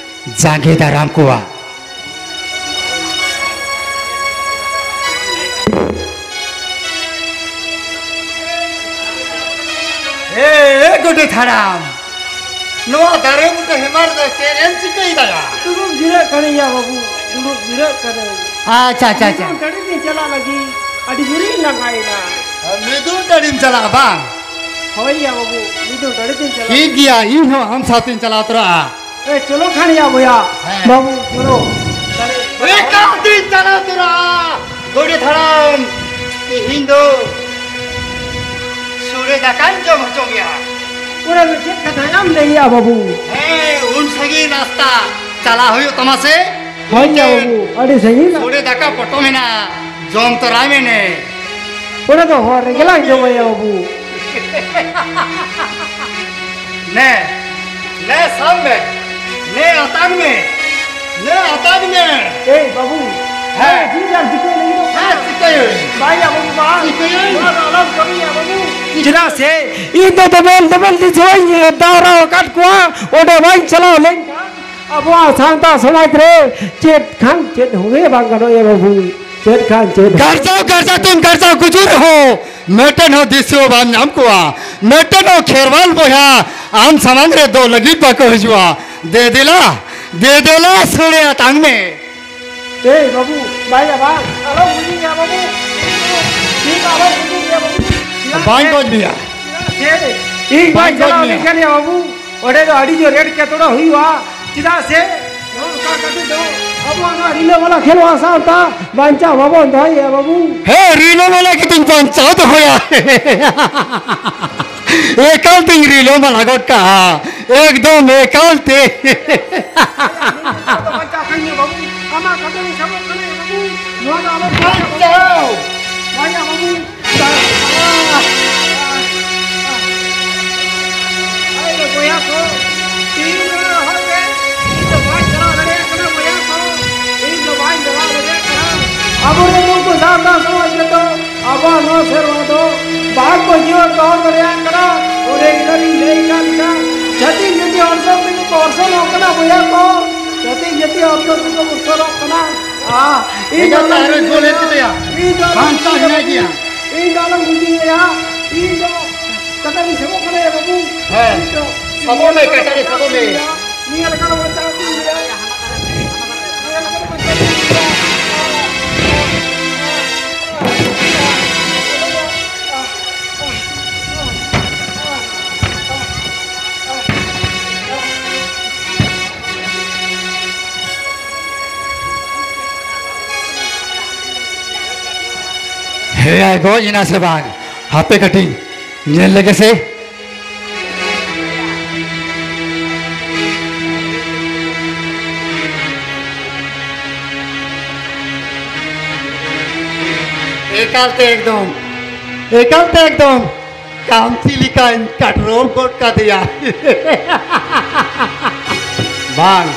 ᱡᱟᱸᱜᱮ ᱫᱟᱨᱟᱢ ᱠᱚᱣᱟ᱾ ᱮ, ᱮ, ᱜᱚᱰᱮᱛ ᱦᱟᱲᱟᱢ, ᱱᱚᱣᱟ ᱫᱟᱨᱮ ᱵᱩᱴᱟᱹ ᱦᱮᱢᱟ ᱨᱮᱫᱚ ᱪᱮᱫ ᱮᱢ ᱪᱤᱠᱟᱹᱭᱮᱫᱟ ᱭᱟ? ᱫᱩᱲᱩᱵ ᱡᱤᱨᱟᱹᱜ ᱠᱟᱹᱱᱟᱹᱧ ᱭᱟ ᱵᱟᱹᱵᱩ, ᱫᱩᱲᱩᱵ ᱡᱤᱨᱟᱹᱜ ᱠᱟᱹᱱᱟᱹᱧ᱾ ᱟᱪᱪᱷᱟ, ᱟᱪᱪᱷᱟ, ᱟᱪᱪᱷᱟ᱾ ᱢᱤᱫ ᱫᱚᱢ ᱴᱟᱺᱰᱤ ᱛᱤᱧ ᱪᱟᱞᱟᱜ ᱞᱟᱹᱜᱤᱫ, ᱟᱹᱰᱤ ᱡᱳᱨᱤᱧ ᱞᱟᱸᱜᱟᱭᱮᱱᱟ᱾ ᱢᱤᱫᱩᱱ ᱴᱟᱺᱰᱤᱢ ᱪᱟᱞᱟᱜᱼᱟ ᱵᱟᱝ? ᱦᱳᱭ ᱭᱟ ᱵᱟᱹᱵᱩ, ᱢᱤᱫᱩᱱ ᱴᱟᱺᱰᱤ ᱛᱤᱧ ᱪᱟᱞᱟᱜᱼᱟ᱾ ᱴᱷᱤᱠ ᱜᱮᱭᱟ, ᱤᱧ ᱦᱚᱸ ᱟᱢ ᱥᱟᱶᱛᱮᱧ ᱪᱟᱞᱟᱣ ᱛᱚᱨᱟᱜᱼᱟ᱾ ᱮ, ᱪᱚᱞᱚ ᱠᱷᱟᱱ ᱭᱟ ᱵᱚᱭᱦᱟ, ᱦᱮᱸ᱾ ᱵᱟᱹᱵᱩ, ᱪᱚᱞᱚ᱾ ᱮᱠᱟᱞ ᱛᱤᱧ ᱪᱟᱞᱟᱣ ᱛᱚᱨᱟᱜᱼᱟ᱾ ᱜᱚᱰᱮᱛ ᱦᱟᱲᱟᱢ, ᱛᱤᱦᱤᱧ ᱫᱚ ᱥᱚᱲᱮ ᱫᱟᱠᱟᱧ ᱡᱚᱢ ᱦᱚᱪᱚ ᱢᱮᱭᱟ᱾ ᱚᱱᱟ ᱫᱚ ᱪᱮᱫ ᱠᱟᱛᱷᱟ ᱭᱟᱢ ᱞᱟᱹᱭᱮᱜᱼᱟ ᱵᱟᱹᱵᱩ? ᱦᱮᱸ, ᱩᱱ ᱥᱟᱺᱜᱤᱧ ᱨᱟᱥᱛᱟ ᱪᱟᱞᱟᱣ ᱦᱩᱭᱩᱜ ᱛᱟᱢᱟ ᱥᱮ? ᱦᱳᱭ ᱭᱟ ᱵᱟᱹᱵᱩ, ᱟᱹᱰᱤ ᱥᱟᱺᱜᱤᱧ ᱨᱟᱥᱛᱟ᱾ ᱥᱚᱲᱮ ᱫᱟᱠᱟ ᱯᱚᱴᱚᱢ ᱮᱱᱟ, ᱡᱚᱢ ᱛᱚᱨᱟᱭ ᱢᱮ ᱱᱮ᱾ ᱚᱱᱟ ᱫᱚ ᱦᱚᱨ ᱨᱮᱜᱮ ᱞᱟᱝ ᱡᱚᱢᱟ ᱭᱟ ᱵᱟᱹᱵᱩ᱾ ᱱᱮ, ᱱᱮ ᱥᱟᱵ ᱢᱮ, ᱱᱮ ᱟᱛᱟᱝ ᱢᱮ, ᱱᱮ ᱟᱛᱟᱝ ᱢᱮ᱾ ᱮᱭ ᱵᱟᱹᱵᱩ, ᱦᱮᱸ᱾ ᱱᱚᱣᱟ ᱡᱤᱞ ᱟᱨ ᱡᱤᱯᱟᱹ ᱞᱟᱹᱜᱤᱫ ᱫᱚ ᱦᱮᱸ, ᱪᱤᱠᱟᱹᱭᱟᱹᱧ? ᱵᱟᱭ ᱭᱟ ᱵᱟᱹᱵᱩ, ᱵᱟᱝ᱾ ᱪᱤᱠᱟᱹᱭᱟᱹᱧ? ᱱᱚᱣᱟ ᱫᱚ ᱟᱞᱚᱢ ᱠᱟᱹᱢᱤᱭᱟ ᱵᱟᱹᱵᱩ᱾ ᱪᱮᱫᱟᱜ ᱥᱮ ᱤᱧ ᱫᱚ ᱫᱚᱢᱮᱞ ᱫᱚᱢᱮᱞ ᱫᱤᱥᱣᱟᱹᱧ ᱫᱟᱣᱨᱟᱣ ᱟᱠᱟᱫ ᱠᱚᱣᱟ, ᱚᱸᱰᱮ ᱵᱟᱹᱧ ᱪᱟᱞᱟᱣ ᱞᱮᱱᱠᱷᱟᱱ ᱟᱵᱚᱣᱟᱜ ᱥᱟᱶᱛᱟ ᱥᱚᱢᱟᱡᱽ ᱨᱮ ᱪᱮᱫ ᱠᱷᱟᱱ ᱪᱮᱫ ᱦᱚᱸ ᱜᱮ ᱵᱟᱝ ᱜᱟᱱᱚᱜᱼᱟ ᱵᱟᱹᱵᱩ, ᱪᱮᱫ ᱠᱷᱟᱱ ᱪᱮᱫ ᱦᱚᱸ᱾ ᱜᱟᱨᱡᱟᱣ, ᱜᱟᱨᱡᱟᱣ ᱛᱮᱢ ᱜᱟᱨᱡᱟᱣ ᱜᱩᱡᱩᱜ ᱨᱮᱦᱚᱸ ᱢᱤᱫᱴᱮᱱ ᱦᱚᱸ ᱫᱤᱥᱩᱣᱟᱹ ᱵᱟᱢ ᱧᱟᱢ ᱠᱚᱣᱟ, ᱢᱤᱫᱴᱮᱱ ᱦᱚᱸ ᱠᱷᱮᱨᱣᱟᱞ ᱵᱚᱭᱦᱟ ᱟᱢ ᱥᱟᱢᱟᱝ ᱨᱮ ᱫᱚ ᱞᱟᱹᱜᱤᱫ ᱵᱟᱠᱚ ᱦᱤᱡᱩᱜᱼᱟ᱾ ᱫᱮ ᱫᱮᱞᱟ, ᱫᱮ ᱫᱮᱞᱟ ᱥᱚᱲᱮ ᱟᱛᱟᱝ ᱢᱮ᱾ ᱮᱭ ᱵᱟᱹᱵᱩ, ᱵᱟᱭ ᱭᱟ ᱵᱟᱝ, ᱟᱞᱚᱢ ᱜᱩᱡᱩᱜ ᱭᱟ ᱵᱟᱹᱵᱩ, ᱴᱷᱤᱠ ᱟᱞᱚᱢ ᱜᱩᱡᱩᱜ ᱭᱟ ᱵᱟᱹᱵᱩ᱾ ᱵᱟᱹᱧ ᱜᱚᱡ ᱢᱮᱭᱟ᱾ ᱪᱮᱫᱟᱜ ᱥᱮ ᱤᱧ ᱵᱟᱹᱧ ᱵᱟᱹᱧ ᱜᱚᱡ ᱪᱟᱞᱟᱣ ᱢᱮᱭᱟ᱾ ᱞᱮᱱᱠᱷᱟᱱ ᱭᱟ ᱵᱟᱹᱵᱩ, ᱚᱸᱰᱮ ᱫᱚ ᱟᱹᱰᱤ ᱡᱳᱨ ᱮᱴᱠᱮᱴᱚᱬᱮ ᱦᱩᱭᱩᱜᱼᱟ᱾ ᱪᱮᱫᱟᱜ ᱥᱮ ᱚᱱᱠᱟ ᱠᱟᱛᱮ ᱫᱚ ᱟᱵᱚᱣᱟᱜ ᱱᱚᱣᱟ ᱨᱤᱞᱟᱹᱢᱟᱞᱟ ᱠᱷᱮᱞᱣᱟᱲ ᱥᱟᱶᱛᱟ ᱵᱟᱧᱪᱟᱣ ᱵᱟᱵᱚᱱ ᱫᱚᱦᱚᱭᱮᱫᱼᱟ ᱵᱟᱹᱵᱩ᱾ ᱦᱮᱸ, ᱨᱤᱞᱟᱹᱢᱟᱞᱟ ᱜᱮᱛᱚᱧ ᱵᱟᱧᱪᱟᱣ ᱫᱚᱦᱚᱭᱟ᱾ ᱮᱠᱟᱞ ᱛᱤᱧ ᱨᱤᱞᱟᱹᱢᱟᱞᱟ ᱜᱚᱫ ᱠᱟᱜᱼᱟ, ᱮᱠᱫᱚᱢ ᱮᱠᱟᱞ ᱛᱮ᱾ ᱟᱫᱚ ᱵᱟᱧᱪᱟᱣ ᱠᱷᱟᱱ ᱜᱮ ᱵᱟᱹᱵᱩ, ᱟᱢᱟᱜ ᱠᱟᱛᱷᱟ ᱨᱤᱧ ᱥᱟᱵᱚᱜ ᱠᱟᱱᱟ ᱵᱟᱹᱵᱩ, ᱱᱚᱣᱟ ᱫᱚ ᱟᱞᱚᱢ ᱵᱟᱧᱪᱟᱣ᱾ ᱵᱟᱝᱟ ᱵᱟᱹᱵᱩ, ᱟᱭ ᱨᱮ ᱵᱚᱭᱦᱟ ᱠᱚ, ᱛᱤᱦᱤᱧ ᱱᱚᱣᱟ ᱦᱚᱨ ᱨᱮ ᱤᱧ ᱫᱚ ᱵᱟᱹᱧ ᱪᱟᱞᱟᱣ ᱫᱟᱲᱮᱭᱟᱜ ᱠᱟᱱᱟ ᱵᱚᱭᱦᱟ ᱠᱚ, ᱤᱧ ᱫᱚ ᱵᱟᱹᱧ ᱪᱟᱞᱟᱣ ᱫᱟᱲᱮᱭᱟᱜ ᱠᱟᱱᱟ᱾ ᱟᱵᱚᱨᱮᱱ ᱱᱩᱠᱩ ᱥᱟᱶᱛᱟ ᱥᱚᱢᱟᱡᱽ ᱨᱮᱫᱚ ᱟᱵᱚᱣᱟᱜ ᱱᱚᱣᱟ ᱥᱮᱨᱣᱟ ᱫᱚ ᱵᱟᱝ ᱠᱚ ᱡᱤᱭᱟᱹᱲ ᱫᱚᱦᱚ ᱫᱟᱲᱮᱭᱟᱜ ᱠᱟᱱᱟ᱾ ᱚᱸᱰᱮ ᱤᱧ ᱞᱟᱹᱭ ᱠᱟᱜ ᱞᱮᱠᱟ, ᱪᱷᱟᱹᱛᱤᱠ ᱡᱟᱹᱛᱤ ᱚᱨᱥᱚᱝ ᱛᱮᱜᱮ ᱠᱚ ᱚᱨᱥᱚᱝᱚᱜ ᱠᱟᱱᱟ ᱵᱚᱭᱦᱟ ᱠᱚ, ᱪᱷᱟᱹᱛᱤᱠ ᱡᱟᱹᱛᱤ ᱚᱨᱥᱚᱝ ᱛᱮᱜᱮ ᱠᱚ ᱚᱨᱥᱚᱝᱚᱜ ᱠᱟᱱᱟ᱾ ᱟᱦ, ᱤᱧ ᱫᱚ ᱮᱸᱜᱟᱛ ᱛᱟᱦᱮᱸ ᱨᱮ ᱜᱳᱞ ᱮᱱ ᱛᱤᱧᱟ᱾ ᱤᱧ ᱫᱚ ᱟᱞᱚᱢ ᱵᱟᱧᱪᱟᱣ ᱦᱮᱱᱟᱭ ᱜᱮᱭᱟ᱾ ᱤᱧ ᱫᱚ ᱟᱞᱚᱢ ᱜᱩᱡᱩᱭᱟ᱾ ᱤᱧ ᱫᱚ ᱠᱟᱴᱟ ᱨᱤᱧ ᱥᱟᱵᱚᱜ ᱠᱟᱱᱟ ᱭᱟ ᱵᱟᱹᱵᱩ᱾ ᱦᱮᱸ᱾ ᱤᱧ ᱫᱚ ᱥᱟᱵᱚᱜ ᱢᱮ, ᱠᱟᱴᱟ ᱨᱮ ᱥᱟᱵᱚᱜ ᱢᱮ᱾ ᱱᱤᱭᱟᱹ ᱞᱮᱠᱟ ᱫᱚ ᱵᱟᱧᱪᱟᱣ ᱤᱫᱤ ᱦᱩᱭᱩᱜᱼᱟ᱾ ᱱᱤᱭᱟᱹ ᱞᱮᱠᱟ ᱫᱚ ᱵᱟᱧᱪᱟᱣ ᱤᱫᱤ ᱦᱩᱭᱩᱜᱼᱟ᱾ ᱦᱮᱸᱭᱟᱭ ᱜᱚᱡ ᱮᱱᱟ ᱥᱮ ᱵᱟᱝ? ᱦᱟᱯᱮ ᱠᱟᱹᱴᱤᱡ ᱧᱮᱞ ᱞᱮᱜᱮ ᱥᱮ᱾ ᱮᱠᱟᱞᱛᱮ ᱮᱠᱫᱚᱢ, ᱮᱠᱟᱞᱛᱮ ᱮᱠᱫᱚᱢ᱾ ᱠᱟᱢᱪᱤ ᱞᱮᱠᱟᱧ ᱠᱟᱴᱨᱚᱢ ᱜᱚᱫ ᱠᱟᱫᱮᱭᱟ᱾ ᱵᱟᱝ,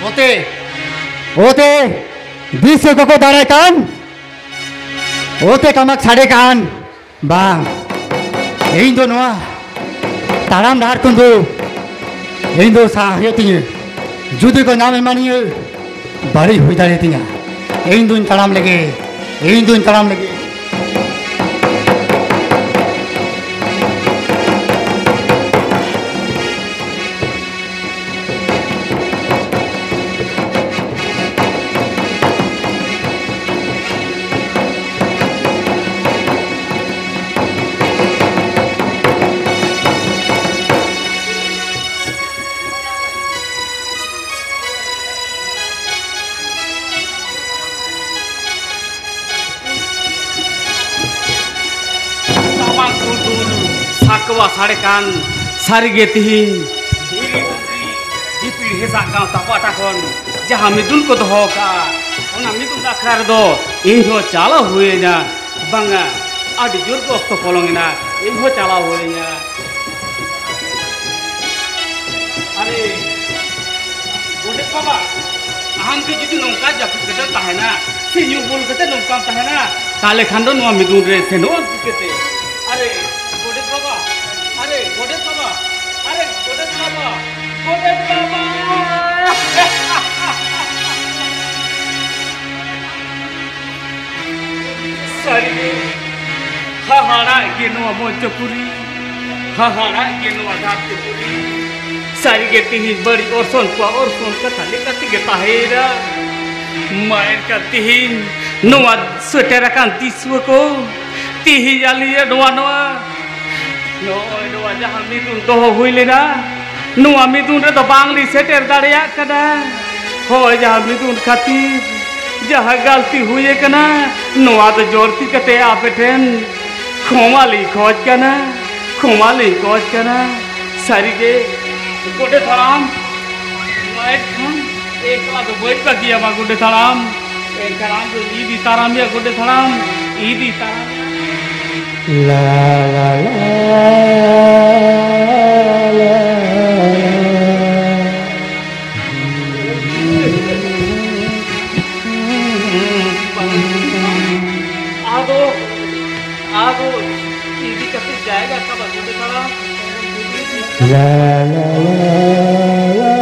ᱚᱛᱮ, ᱚᱛᱮ, ᱫᱤᱥᱟᱹ ᱠᱚᱠᱚ ᱫᱟᱲᱮ ᱠᱟᱱ, ᱚᱛᱮ ᱴᱟᱢᱟᱠ ᱥᱟᱰᱮ ᱠᱟᱱ᱾ ᱵᱟᱝ, ᱤᱧ ᱫᱚ ᱱᱚᱣᱟ ᱛᱟᱲᱟᱢ ᱰᱟᱦᱟᱨ ᱠᱷᱚᱱ ᱫᱚ ᱤᱧ ᱫᱚ ᱥᱟᱦᱟ ᱦᱩᱭᱩᱜ ᱛᱤᱧᱟᱹ᱾ ᱡᱩᱫᱤ ᱠᱚ ᱧᱟᱢ ᱮᱢᱟᱱᱤᱧᱟᱹ, ᱵᱟᱹᱲᱤᱡ ᱦᱩᱭ ᱫᱟᱲᱮᱭᱟᱛᱤᱧᱟ᱾ ᱤᱧ ᱫᱩᱧ ᱛᱟᱲᱟᱢ ᱞᱮᱜᱮ, ᱤᱧ ᱫᱩᱧ ᱛᱟᱲᱟᱢ ᱞᱮᱜᱮ᱾ ᱱᱚᱣᱟ ᱥᱟᱰᱮ ᱠᱟᱱ ᱥᱟᱹᱨᱤᱜᱮ ᱛᱤᱦᱤᱧ ᱫᱷᱤᱨᱤ ᱯᱩᱠᱷᱨᱤ ᱫᱤᱯᱤᱲ ᱦᱮᱥᱟᱜ ᱜᱟᱶᱛᱟ ᱯᱟᱦᱴᱟ ᱠᱷᱚᱱ ᱡᱟᱦᱟᱸ ᱢᱤᱫᱩᱱ ᱠᱚ ᱫᱚᱦᱚ ᱟᱠᱟᱫᱼᱟ, ᱚᱱᱟ ᱢᱤᱫᱩᱱ ᱟᱠᱷᱲᱟ ᱨᱮᱫᱚ ᱤᱧ ᱦᱚᱸ ᱪᱟᱞᱟᱣ ᱦᱩᱭᱟᱹᱧᱟ᱾ ᱵᱟᱝᱟ, ᱟᱹᱰᱤ ᱡᱳᱨ ᱜᱮ ᱚᱠᱛᱚ ᱯᱚᱞᱚᱢ ᱮᱱᱟ, ᱤᱧ ᱦᱚᱸ ᱪᱟᱞᱟᱣ ᱦᱩᱭᱟᱹᱧᱟ᱾ ᱟᱨᱮ, ᱜᱚᱰᱮᱛ ᱵᱟᱵᱟ, ᱟᱢ ᱜᱮ ᱡᱩᱫᱤ ᱱᱚᱝᱠᱟ ᱡᱟᱹᱯᱤᱫ ᱠᱟᱛᱮ ᱛᱟᱦᱮᱱᱟ, ᱥᱮ ᱧᱩ ᱵᱩᱞ ᱠᱟᱛᱮ ᱱᱚᱝᱠᱟᱢ ᱛᱟᱦᱮᱱᱟ, ᱛᱟᱦᱞᱮ ᱠᱷᱟᱱ ᱫᱚ ᱱᱚᱣᱟ ᱢᱤᱫᱩᱱ ᱨᱮ ᱥᱮᱱᱚᱜ ᱟᱢ ᱪᱤᱠᱟᱹᱛᱮ? ᱟᱨᱮ, ᱜᱚᱰᱮᱛ ᱵᱟᱵᱟ, ᱟᱨᱮ, ᱜᱚᱰᱮᱛ ᱵᱟᱵᱟ, ᱟᱨᱮ, ᱜᱚᱰᱮᱛ ᱵᱟᱵᱟ, ᱜᱚᱰᱮᱛ ᱵᱟᱵᱟ! ᱥᱟᱹᱨᱤᱜᱮ ᱦᱟᱦᱟᱲᱟᱜ ᱜᱮ ᱱᱚᱣᱟ ᱢᱚᱧᱪᱚᱯᱩᱨᱤ, ᱦᱟᱦᱟᱲᱟᱜ ᱜᱮ ᱱᱚᱣᱟ ᱫᱷᱟᱹᱨᱛᱤᱯᱩᱨᱤ᱾ ᱥᱟᱹᱨᱤᱜᱮ ᱛᱤᱦᱤᱧ ᱵᱟᱹᱲᱤᱡ ᱚᱨᱥᱚᱝ ᱠᱚᱣᱟᱜ ᱚᱨᱥᱚᱝ ᱠᱟᱛᱷᱟ ᱞᱮᱠᱟ ᱛᱮᱜᱮ ᱛᱟᱦᱮᱸᱭᱮᱱᱟ᱾ ᱢᱟ ᱮᱱᱠᱷᱟᱱ ᱛᱤᱦᱤᱧ ᱱᱚᱣᱟ ᱥᱮᱴᱮᱨ ᱟᱠᱟᱱ ᱫᱤᱥᱩᱣᱟᱹ ᱠᱚ, ᱛᱤᱦᱤᱧ ᱟᱹᱞᱤᱧᱟᱜ ᱱᱚᱣᱟ, ᱱᱚᱣᱟ, ᱱᱚᱜᱼᱚᱭ ᱱᱚᱣᱟ ᱡᱟᱦᱟᱸ ᱢᱤᱫᱩᱱ ᱫᱚᱦᱚ ᱦᱩᱭ ᱞᱮᱱᱟ, ᱱᱚᱣᱟ ᱢᱤᱫᱩᱱ ᱨᱮᱫᱚ ᱵᱟᱝᱞᱤᱧ ᱥᱮᱴᱮᱨ ᱫᱟᱲᱮᱭᱟᱜ ᱠᱟᱱᱟ᱾ ᱦᱳᱭ, ᱡᱟᱦᱟᱸ ᱢᱤᱫᱩᱱ ᱠᱷᱟᱹᱛᱤᱨ ᱡᱟᱦᱟᱸ ᱜᱟᱹᱞᱛᱤ ᱦᱩᱭ ᱟᱠᱟᱱᱟ, ᱱᱚᱣᱟ ᱫᱚ ᱡᱳᱨ ᱛᱤ ᱠᱟᱛᱮ ᱟᱯᱮ ᱴᱷᱮᱱ ᱠᱷᱚᱢᱟ ᱞᱤᱧ ᱠᱷᱚᱡᱽ ᱠᱟᱱᱟ, ᱠᱷᱚᱢᱟ ᱞᱤᱧ ᱠᱷᱚᱡᱽ ᱠᱟᱱᱟ᱾ ᱥᱟᱹᱨᱤᱜᱮ ᱜᱚᱰᱮᱛ ᱦᱟᱲᱟᱢ, ᱱᱚᱣᱟ ᱮᱠᱷᱚᱱ ᱮᱠᱞᱟ ᱫᱚ ᱵᱟᱹᱧ ᱵᱟᱹᱜᱤᱭᱟᱢᱟ ᱜᱚᱰᱮᱛ ᱦᱟᱲᱟᱢ᱾ ᱮᱱᱠᱷᱟᱱ ᱟᱢ ᱫᱚ ᱤᱫᱤ ᱛᱟᱨᱟᱢ ᱭᱟ ᱜᱚᱰᱮᱛ ᱦᱟᱲᱟᱢ, ᱤᱫᱤ ᱛᱟᱨᱟᱢ ᱭᱟ᱾ ᱞᱟ, ᱞᱟ, ᱞᱟ, ᱞᱟ᱾ ᱟᱫᱚ, ᱟᱫᱚ ᱤᱫᱤ ᱠᱟᱛᱮ ᱡᱟᱭᱜᱟ ᱠᱟᱵᱟ ᱜᱚᱰᱮᱛ ᱦᱟᱲᱟᱢ᱾ ᱞᱟ, ᱞᱟ, ᱞᱟ, ᱞᱟ,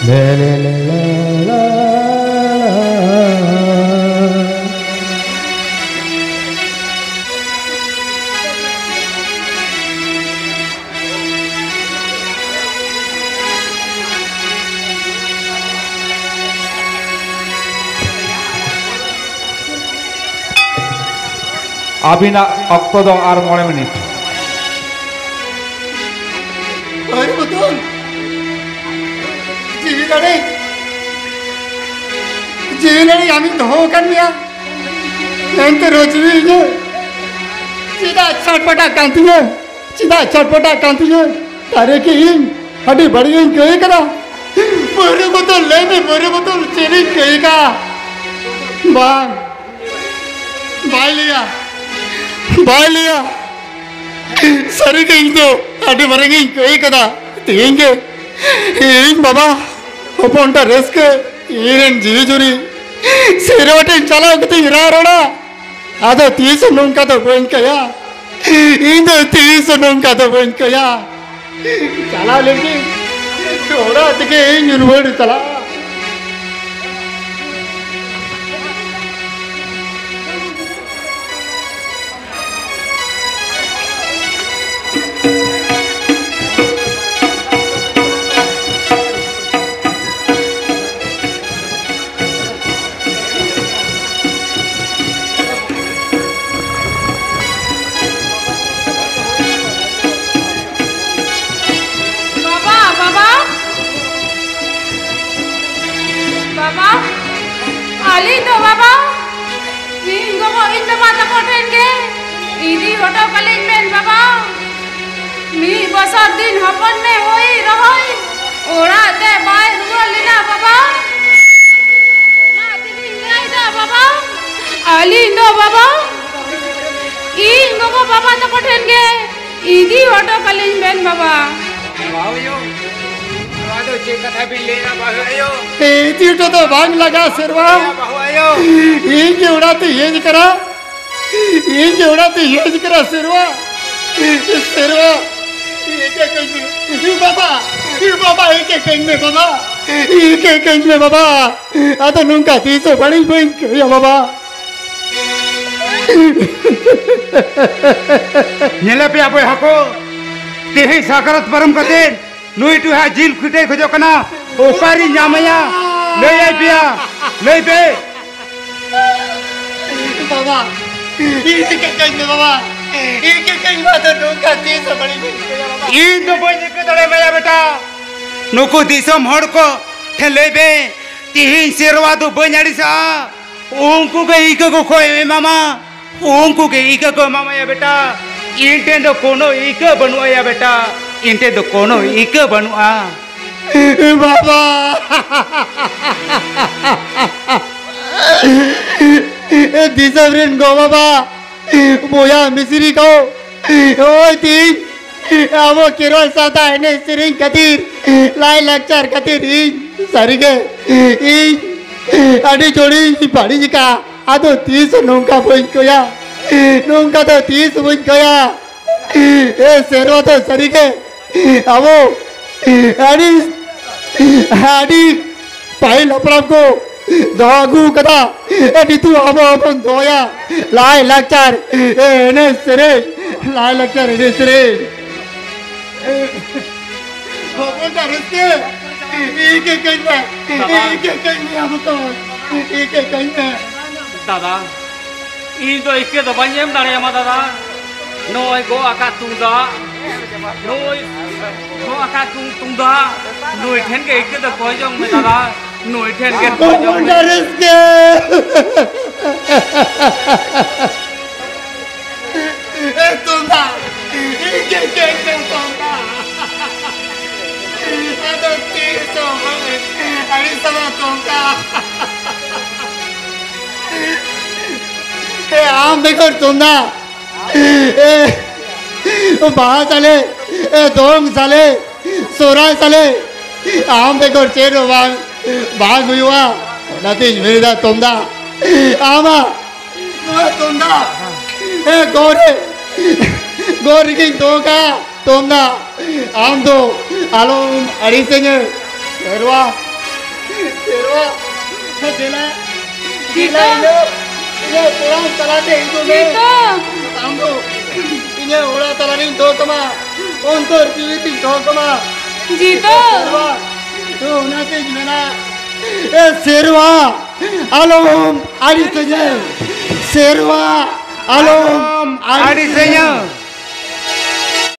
ᱞᱟ, ᱞᱟ, ᱞᱟ, ᱞᱟ᱾ ᱟᱹᱵᱤᱱᱟᱜ ᱚᱠᱛᱚ ᱫᱚ ᱟᱨ ᱢᱚᱬᱮ ᱢᱤᱱᱤᱴ᱾ ᱦᱟᱹᱨᱤ ᱵᱚᱫᱚᱞ, ᱡᱤᱣᱤ ᱞᱟᱹᱲᱦᱟᱹᱭ, ᱡᱤᱣᱤ ᱞᱟᱹᱲᱦᱟᱹᱭ ᱟᱢᱤᱧ ᱫᱚᱦᱚ ᱟᱠᱟᱫ ᱢᱮᱭᱟ, ᱮᱱᱛᱮ ᱨᱮᱦᱚᱸ ᱡᱤᱣᱤ ᱤᱧᱟᱹᱜ ᱪᱮᱫᱟᱜ ᱪᱷᱟᱴᱯᱟᱴᱟᱜ ᱠᱟᱱ ᱛᱤᱧᱟᱹ? ᱪᱮᱫᱟᱜ ᱪᱷᱟᱴᱯᱟᱴᱟᱜ ᱠᱟᱱ ᱛᱤᱧᱟᱹ? ᱛᱟᱨᱮ ᱠᱤ ᱤᱧ ᱟᱹᱰᱤ ᱵᱟᱹᱲᱤᱡ ᱤᱧ ᱠᱟᱹᱭ ᱠᱟᱫᱟ? ᱯᱟᱹᱣᱨᱟᱹ ᱵᱳᱛᱚᱞ, ᱞᱟᱹᱭ ᱢᱮ, ᱯᱟᱹᱣᱨᱟᱹ ᱵᱳᱛᱚᱞ ᱪᱮᱫ ᱤᱧ ᱠᱟᱹᱭ ᱠᱟᱫᱟ? ᱵᱟᱝ, ᱵᱟᱭ ᱞᱟᱹᱭᱟ, ᱵᱟᱭ ᱞᱟᱹᱭᱟ᱾ ᱥᱟᱹᱨᱤ ᱜᱮ ᱤᱧ ᱫᱚ ᱟᱹᱰᱤ ᱢᱟᱨᱟᱝ ᱤᱧ ᱠᱟᱹᱭ ᱠᱟᱫᱟ᱾ ᱛᱮᱦᱮᱧ ᱜᱮ ᱤᱧ ᱵᱟᱵᱟ ᱦᱚᱯᱚᱱ ᱴᱟ ᱨᱟᱹᱥᱠᱟᱹ, ᱤᱧ ᱨᱮᱱ ᱡᱤᱣᱤ ᱡᱩᱨᱤ ᱥᱮᱨᱣᱟ ᱴᱷᱮᱱ ᱪᱟᱞᱟᱣ ᱠᱟᱛᱮᱧ ᱨᱟᱜ ᱨᱚᱲᱟ᱾ ᱟᱫᱚ ᱛᱤᱥ ᱦᱚᱸ ᱱᱚᱝᱠᱟ ᱫᱚ ᱵᱟᱹᱧ ᱠᱟᱹᱭᱟ᱾ ᱤᱧ ᱫᱚ ᱛᱤᱥ ᱦᱚᱸ ᱱᱚᱝᱠᱟ ᱫᱚ ᱵᱟᱹᱧ ᱠᱟᱹᱭᱟ᱾ ᱪᱟᱞᱟᱣ ᱞᱮᱱ ᱜᱤᱧ, ᱚᱲᱟᱜ ᱛᱮᱜᱮ ᱤᱧ ᱨᱩᱣᱟᱹᱲ ᱪᱟᱞᱟᱜᱼᱟ᱾ ᱵᱟᱵᱟ, ᱵᱟᱵᱟ, ᱵᱟᱵᱟ, ᱟᱹᱞᱤᱧ ᱫᱚ ᱵᱟᱵᱟ, ᱤᱧ ᱜᱚᱜᱚ, ᱤᱧ ᱵᱟᱵᱟ ᱛᱟᱠᱚ ᱴᱷᱮᱱ ᱜᱮ ᱤᱫᱤ ᱦᱚᱴᱚ ᱠᱟᱹᱞᱤᱧ ᱵᱮᱱ ᱵᱟᱵᱟ᱾ ᱢᱤᱫ ᱵᱚᱪᱷᱚᱨ ᱫᱤᱱ ᱦᱚᱯᱚᱱ ᱢᱮ ᱦᱩᱭ ᱨᱚᱦᱚᱭ ᱚᱲᱟᱜ ᱛᱮ ᱵᱟᱭ ᱨᱩᱣᱟᱹᱲ ᱞᱮᱱᱟ ᱵᱟᱵᱟ᱾ ᱚᱱᱟ ᱛᱮᱞᱤᱧ ᱞᱟᱹᱭᱫᱟ ᱵᱟᱵᱟ, ᱟᱹᱞᱤᱧ ᱫᱚ ᱵᱟᱵᱟ, ᱤᱧ ᱜᱚᱜᱚ ᱵᱟᱵᱟ ᱛᱟᱠᱚ ᱴᱷᱮᱱ ᱜᱮ ᱤᱫᱤ ᱦᱚᱴᱚ ᱠᱟᱹᱞᱤᱧ ᱵᱮᱱ ᱵᱟᱵᱟ᱾ ᱵᱟᱹᱦᱩ ᱟᱭᱳ, ᱱᱚᱣᱟ ᱫᱚ ᱪᱮᱫ ᱠᱟᱛᱷᱟ ᱵᱤᱱ ᱞᱟᱹᱭᱮᱫᱼᱟ ᱵᱟᱹᱦᱩ ᱟᱭᱳ? ᱤᱫᱤ ᱦᱚᱴᱚ ᱫᱚ ᱵᱟᱝ ᱞᱟᱜᱟᱜᱼᱟ ᱥᱮᱨᱣᱟ᱾ ᱵᱟᱹᱦᱩ ᱟᱭᱳ᱾ ᱤᱧ ᱜᱮ ᱚᱲᱟᱜ ᱛᱮ ᱦᱮᱡ ᱠᱟᱱᱟ᱾ ᱤᱧ ᱜᱮ ᱚᱲᱟᱜ ᱛᱮ ᱦᱮᱡ ᱠᱟᱱᱟ ᱥᱮᱨᱣᱟ᱾ ᱥᱮᱨᱣᱟ᱾ ᱤᱠᱟᱹ ᱠᱟᱹᱧ ᱢᱮ᱾ ᱵᱟᱵᱟ, ᱵᱟᱵᱟ, ᱤᱠᱟᱹ ᱠᱟᱹᱧ ᱢᱮ ᱵᱟᱵᱟ᱾ ᱤᱠᱟᱹ ᱠᱟᱹᱧ ᱢᱮ ᱵᱟᱵᱟ᱾ ᱟᱫᱚ ᱱᱚᱝᱠᱟ ᱛᱤᱥ ᱦᱚᱸ ᱵᱟᱹᱲᱤᱡ ᱵᱟᱹᱧ ᱠᱟᱹᱭᱟ ᱵᱟᱵᱟ᱾ ᱧᱮᱞᱮ ᱯᱮᱭᱟ ᱵᱚᱭᱦᱟ ᱠᱚ, ᱛᱮᱦᱮᱧ ᱥᱟᱠᱨᱟᱛ ᱯᱟᱨᱚᱢ ᱠᱟᱛᱮ ᱱᱩᱭ ᱴᱩᱭ ᱦᱟᱸᱜ ᱡᱤᱞ ᱯᱤᱴᱷᱟᱹᱭ ᱠᱷᱚᱡᱚᱜ ᱠᱟᱱᱟ, ᱚᱠᱟᱨᱤᱧ ᱧᱟᱢᱟᱭᱟ? ᱞᱟᱹᱭᱟᱭ ᱯᱮᱭᱟ, ᱞᱟᱹᱭ ᱯᱮ᱾ ᱵᱟᱵᱟ, ᱤᱠᱟᱹ ᱠᱟᱹᱧ ᱢᱮ ᱵᱟᱵᱟ, ᱤᱠᱟᱹ ᱠᱟᱹᱧ ᱢᱮ, ᱟᱫᱚ ᱱᱚᱝᱠᱟ ᱛᱤᱥ ᱦᱚᱸ ᱵᱟᱹᱲᱤᱡ ᱵᱟᱹᱧ ᱠᱟᱹᱭᱟ ᱵᱟᱵᱟ᱾ ᱤᱧ ᱫᱚ ᱵᱟᱹᱧ ᱤᱠᱟᱹ ᱫᱟᱲᱮᱭᱟᱢᱟᱭᱟ ᱵᱮᱴᱟ᱾ ᱱᱩᱠᱩ ᱫᱤᱥᱚᱢ ᱦᱚᱲ ᱠᱚ ᱴᱷᱮᱱ ᱞᱟᱹᱭ ᱯᱮ, ᱛᱤᱦᱤᱧ ᱥᱮᱨᱣᱟ ᱫᱚ ᱵᱟᱹᱧ ᱟᱹᱲᱤᱥᱟᱜᱼᱟ᱾ ᱩᱱᱠᱩ ᱜᱮ ᱤᱠᱟᱹ ᱠᱚ ᱠᱷᱚᱡ ᱮᱢᱟᱢᱟ᱾ ᱩᱱᱠᱩ ᱜᱮ ᱤᱠᱟᱹ ᱠᱚ ᱮᱢᱟᱢᱟᱭᱟ ᱵᱮᱴᱟ᱾ ᱤᱧ ᱴᱷᱮᱱ ᱫᱚ ᱠᱳᱱᱳ ᱤᱠᱟᱹ ᱵᱟᱹᱱᱩᱜᱼᱟ ᱭᱟ ᱵᱮᱴᱟ, ᱤᱧ ᱴᱷᱮᱱ ᱫᱚ ᱠᱳᱱᱳ ᱤᱠᱟᱹ ᱵᱟᱹᱱᱩᱜᱼᱟ᱾ ᱵᱟᱵᱟ! ᱫᱤᱥᱚᱢ ᱨᱮᱱ ᱜᱚ ᱵᱟᱵᱟ, ᱵᱚᱭᱦᱟ ᱢᱤᱥᱨᱤ ᱠᱚ, ᱳᱭ ᱛᱤᱧ ᱟᱵᱚ ᱠᱮᱨᱚᱞ ᱥᱟᱶᱛᱟ ᱮᱱᱮᱡ ᱥᱮᱨᱮᱧ ᱠᱷᱟᱹᱛᱤᱨ, ᱞᱟᱭ ᱞᱟᱠᱪᱟᱨ ᱠᱷᱟᱹᱛᱤᱨ ᱤᱧ ᱥᱟᱹᱨᱤᱜᱮ ᱤᱧ ᱟᱹᱰᱤ ᱡᱳᱨᱤᱧ ᱵᱟᱹᱲᱤᱡ ᱟᱠᱟᱫᱼᱟ᱾ ᱟᱫᱚ ᱛᱤᱥ ᱱᱚᱝᱠᱟ ᱵᱟᱹᱧ ᱠᱚᱭᱟ, ᱱᱚᱝᱠᱟ ᱫᱚ ᱛᱤᱥ ᱵᱟᱹᱧ ᱠᱚᱭᱟ᱾ ᱮ ᱥᱮᱨᱣᱟ ᱫᱚ ᱥᱟᱹᱨᱤᱜᱮ ᱟᱵᱚ ᱟᱹᱰᱤ ᱟᱹᱰᱤ ᱯᱟᱹᱦᱤᱞ ᱦᱟᱯᱲᱟᱢ ᱠᱚ ᱫᱚᱦᱚ ᱟᱹᱜᱩ ᱠᱟᱫᱟ᱾ ᱮ, ᱱᱤᱛᱚᱜ ᱟᱵᱚ ᱦᱚᱸᱵᱚᱱ ᱫᱚᱦᱚᱭᱟ ᱞᱟᱭ ᱞᱟᱠᱪᱟᱨ, ᱮ, ᱮᱱᱮᱡ ᱥᱮᱨᱮᱧ, ᱞᱟᱭ ᱞᱟᱠᱪᱟᱨ ᱮᱱᱮᱡ ᱥᱮᱨᱮᱧ᱾ ᱦᱚᱯᱚᱱ ᱫᱟ ᱨᱟᱹᱥᱠᱟᱹ, ᱤᱠᱟᱹ ᱠᱟᱹᱧ ᱢᱮ, ᱤᱠᱟᱹ ᱠᱟᱹᱧ ᱢᱮ, ᱟᱵᱚ ᱛᱚ, ᱤᱠᱟᱹ ᱠᱟᱹᱧ ᱢᱮ᱾ ᱫᱟᱫᱟ, ᱤᱧ ᱫᱚ ᱤᱠᱟᱹ ᱫᱚ ᱵᱟᱹᱧ ᱮᱢ ᱫᱟᱲᱮᱭᱟᱢᱟ ᱫᱟᱫᱟ᱾ ᱱᱚᱜᱼᱚᱭ ᱜᱚᱜ ᱟᱠᱟᱫ ᱛᱩᱢᱫᱟᱜ, ᱱᱚᱜᱼᱚᱭ ᱜᱚᱜ ᱟᱠᱟᱫ ᱛᱩᱢ-, ᱛᱩᱢᱫᱟᱜ, ᱱᱩᱭ ᱴᱷᱮᱱ ᱜᱮ ᱤᱠᱟᱹ ᱫᱚ ᱠᱚᱭ ᱡᱚᱝ ᱢᱮ ᱫᱟᱫᱟ, ᱱᱩᱭ ᱴᱷᱮᱱ ᱜᱮ ᱠᱚᱭ ᱡᱚᱝ ᱢᱮ᱾ ᱨᱟᱹᱥᱠᱟᱹ! ᱮ ᱛᱩᱢᱫᱟᱜ, ᱤᱧ ᱜᱮ ᱠᱟᱹᱡ ᱢᱮ ᱛᱩᱢᱫᱟᱜ᱾ ᱟᱫᱚ ᱛᱤᱥ ᱦᱚᱸ ᱵᱟᱝ ᱟᱹᱲᱤᱥᱚᱜᱼᱟ ᱛᱩᱢᱫᱟᱜ᱾ ᱮ, ᱟᱢ ᱵᱮᱜᱚᱨ ᱛᱩᱢᱫᱟᱜ, ᱮ, ᱵᱟᱦᱟ ᱥᱟᱞᱮ, ᱮ, ᱫᱚᱝ ᱥᱟᱞᱮ, ᱥᱚᱦᱨᱟᱭ ᱥᱟᱞᱮ, ᱟᱢ ᱵᱮᱜᱚᱨ ᱪᱮᱫ ᱦᱚᱸ ᱵᱟᱝ, ᱵᱟᱝ ᱦᱩᱭᱩᱜᱼᱟ᱾ ᱚᱱᱟᱛᱤᱧ ᱢᱮᱱᱫᱟ ᱛᱩᱢᱫᱟᱜ, ᱟᱢᱟᱜ ᱱᱚᱣᱟ ᱛᱩᱢᱫᱟᱜ, ᱮ, ᱜᱚᱲ ᱨᱮ, ᱜᱚᱲ ᱨᱮᱜᱮᱧ ᱫᱚᱦᱚ ᱠᱟᱜᱼᱟ᱾ ᱛᱩᱢᱫᱟᱜ, ᱟᱢ ᱫᱚ ᱟᱞᱚᱢ ᱟᱹᱲᱤᱥᱟᱹᱧᱟᱹ᱾ ᱥᱮᱨᱣᱟ, ᱥᱮᱨᱣᱟ, ᱫᱮᱞᱟ, ᱫᱮᱞᱟ, ᱤᱧᱟᱹᱜ, ᱤᱧᱟᱹᱜ ᱠᱚᱲᱟᱢ ᱛᱟᱞᱟᱛᱮ ᱦᱤᱡᱩᱜ ᱢᱮ᱾ ᱡᱤᱛᱚ! ᱟᱢ ᱫᱚ ᱤᱧᱟᱹᱜ ᱚᱲᱟᱜ ᱛᱟᱞᱟᱨᱤᱧ ᱫᱚᱦᱚ ᱠᱟᱢᱟ, ᱚᱱᱛᱚᱨ ᱡᱤᱣᱤ ᱛᱤᱧ ᱫᱚᱦᱚ ᱠᱟᱢᱟ᱾ ᱡᱤᱛᱚ! ᱥᱮᱨᱣᱟ, ᱛᱚ ᱚᱱᱟᱛᱤᱧ ᱢᱮᱱᱟ, ᱮ ᱥᱮᱨᱣᱟ, ᱟᱞᱚᱢ ᱟᱹᱲᱤᱥᱟᱹᱧᱟᱹ᱾ ᱥᱮᱨᱣᱟ, ᱟᱞᱚᱢ ᱟᱹᱲᱤᱥᱟᱹᱧᱟᱹ᱾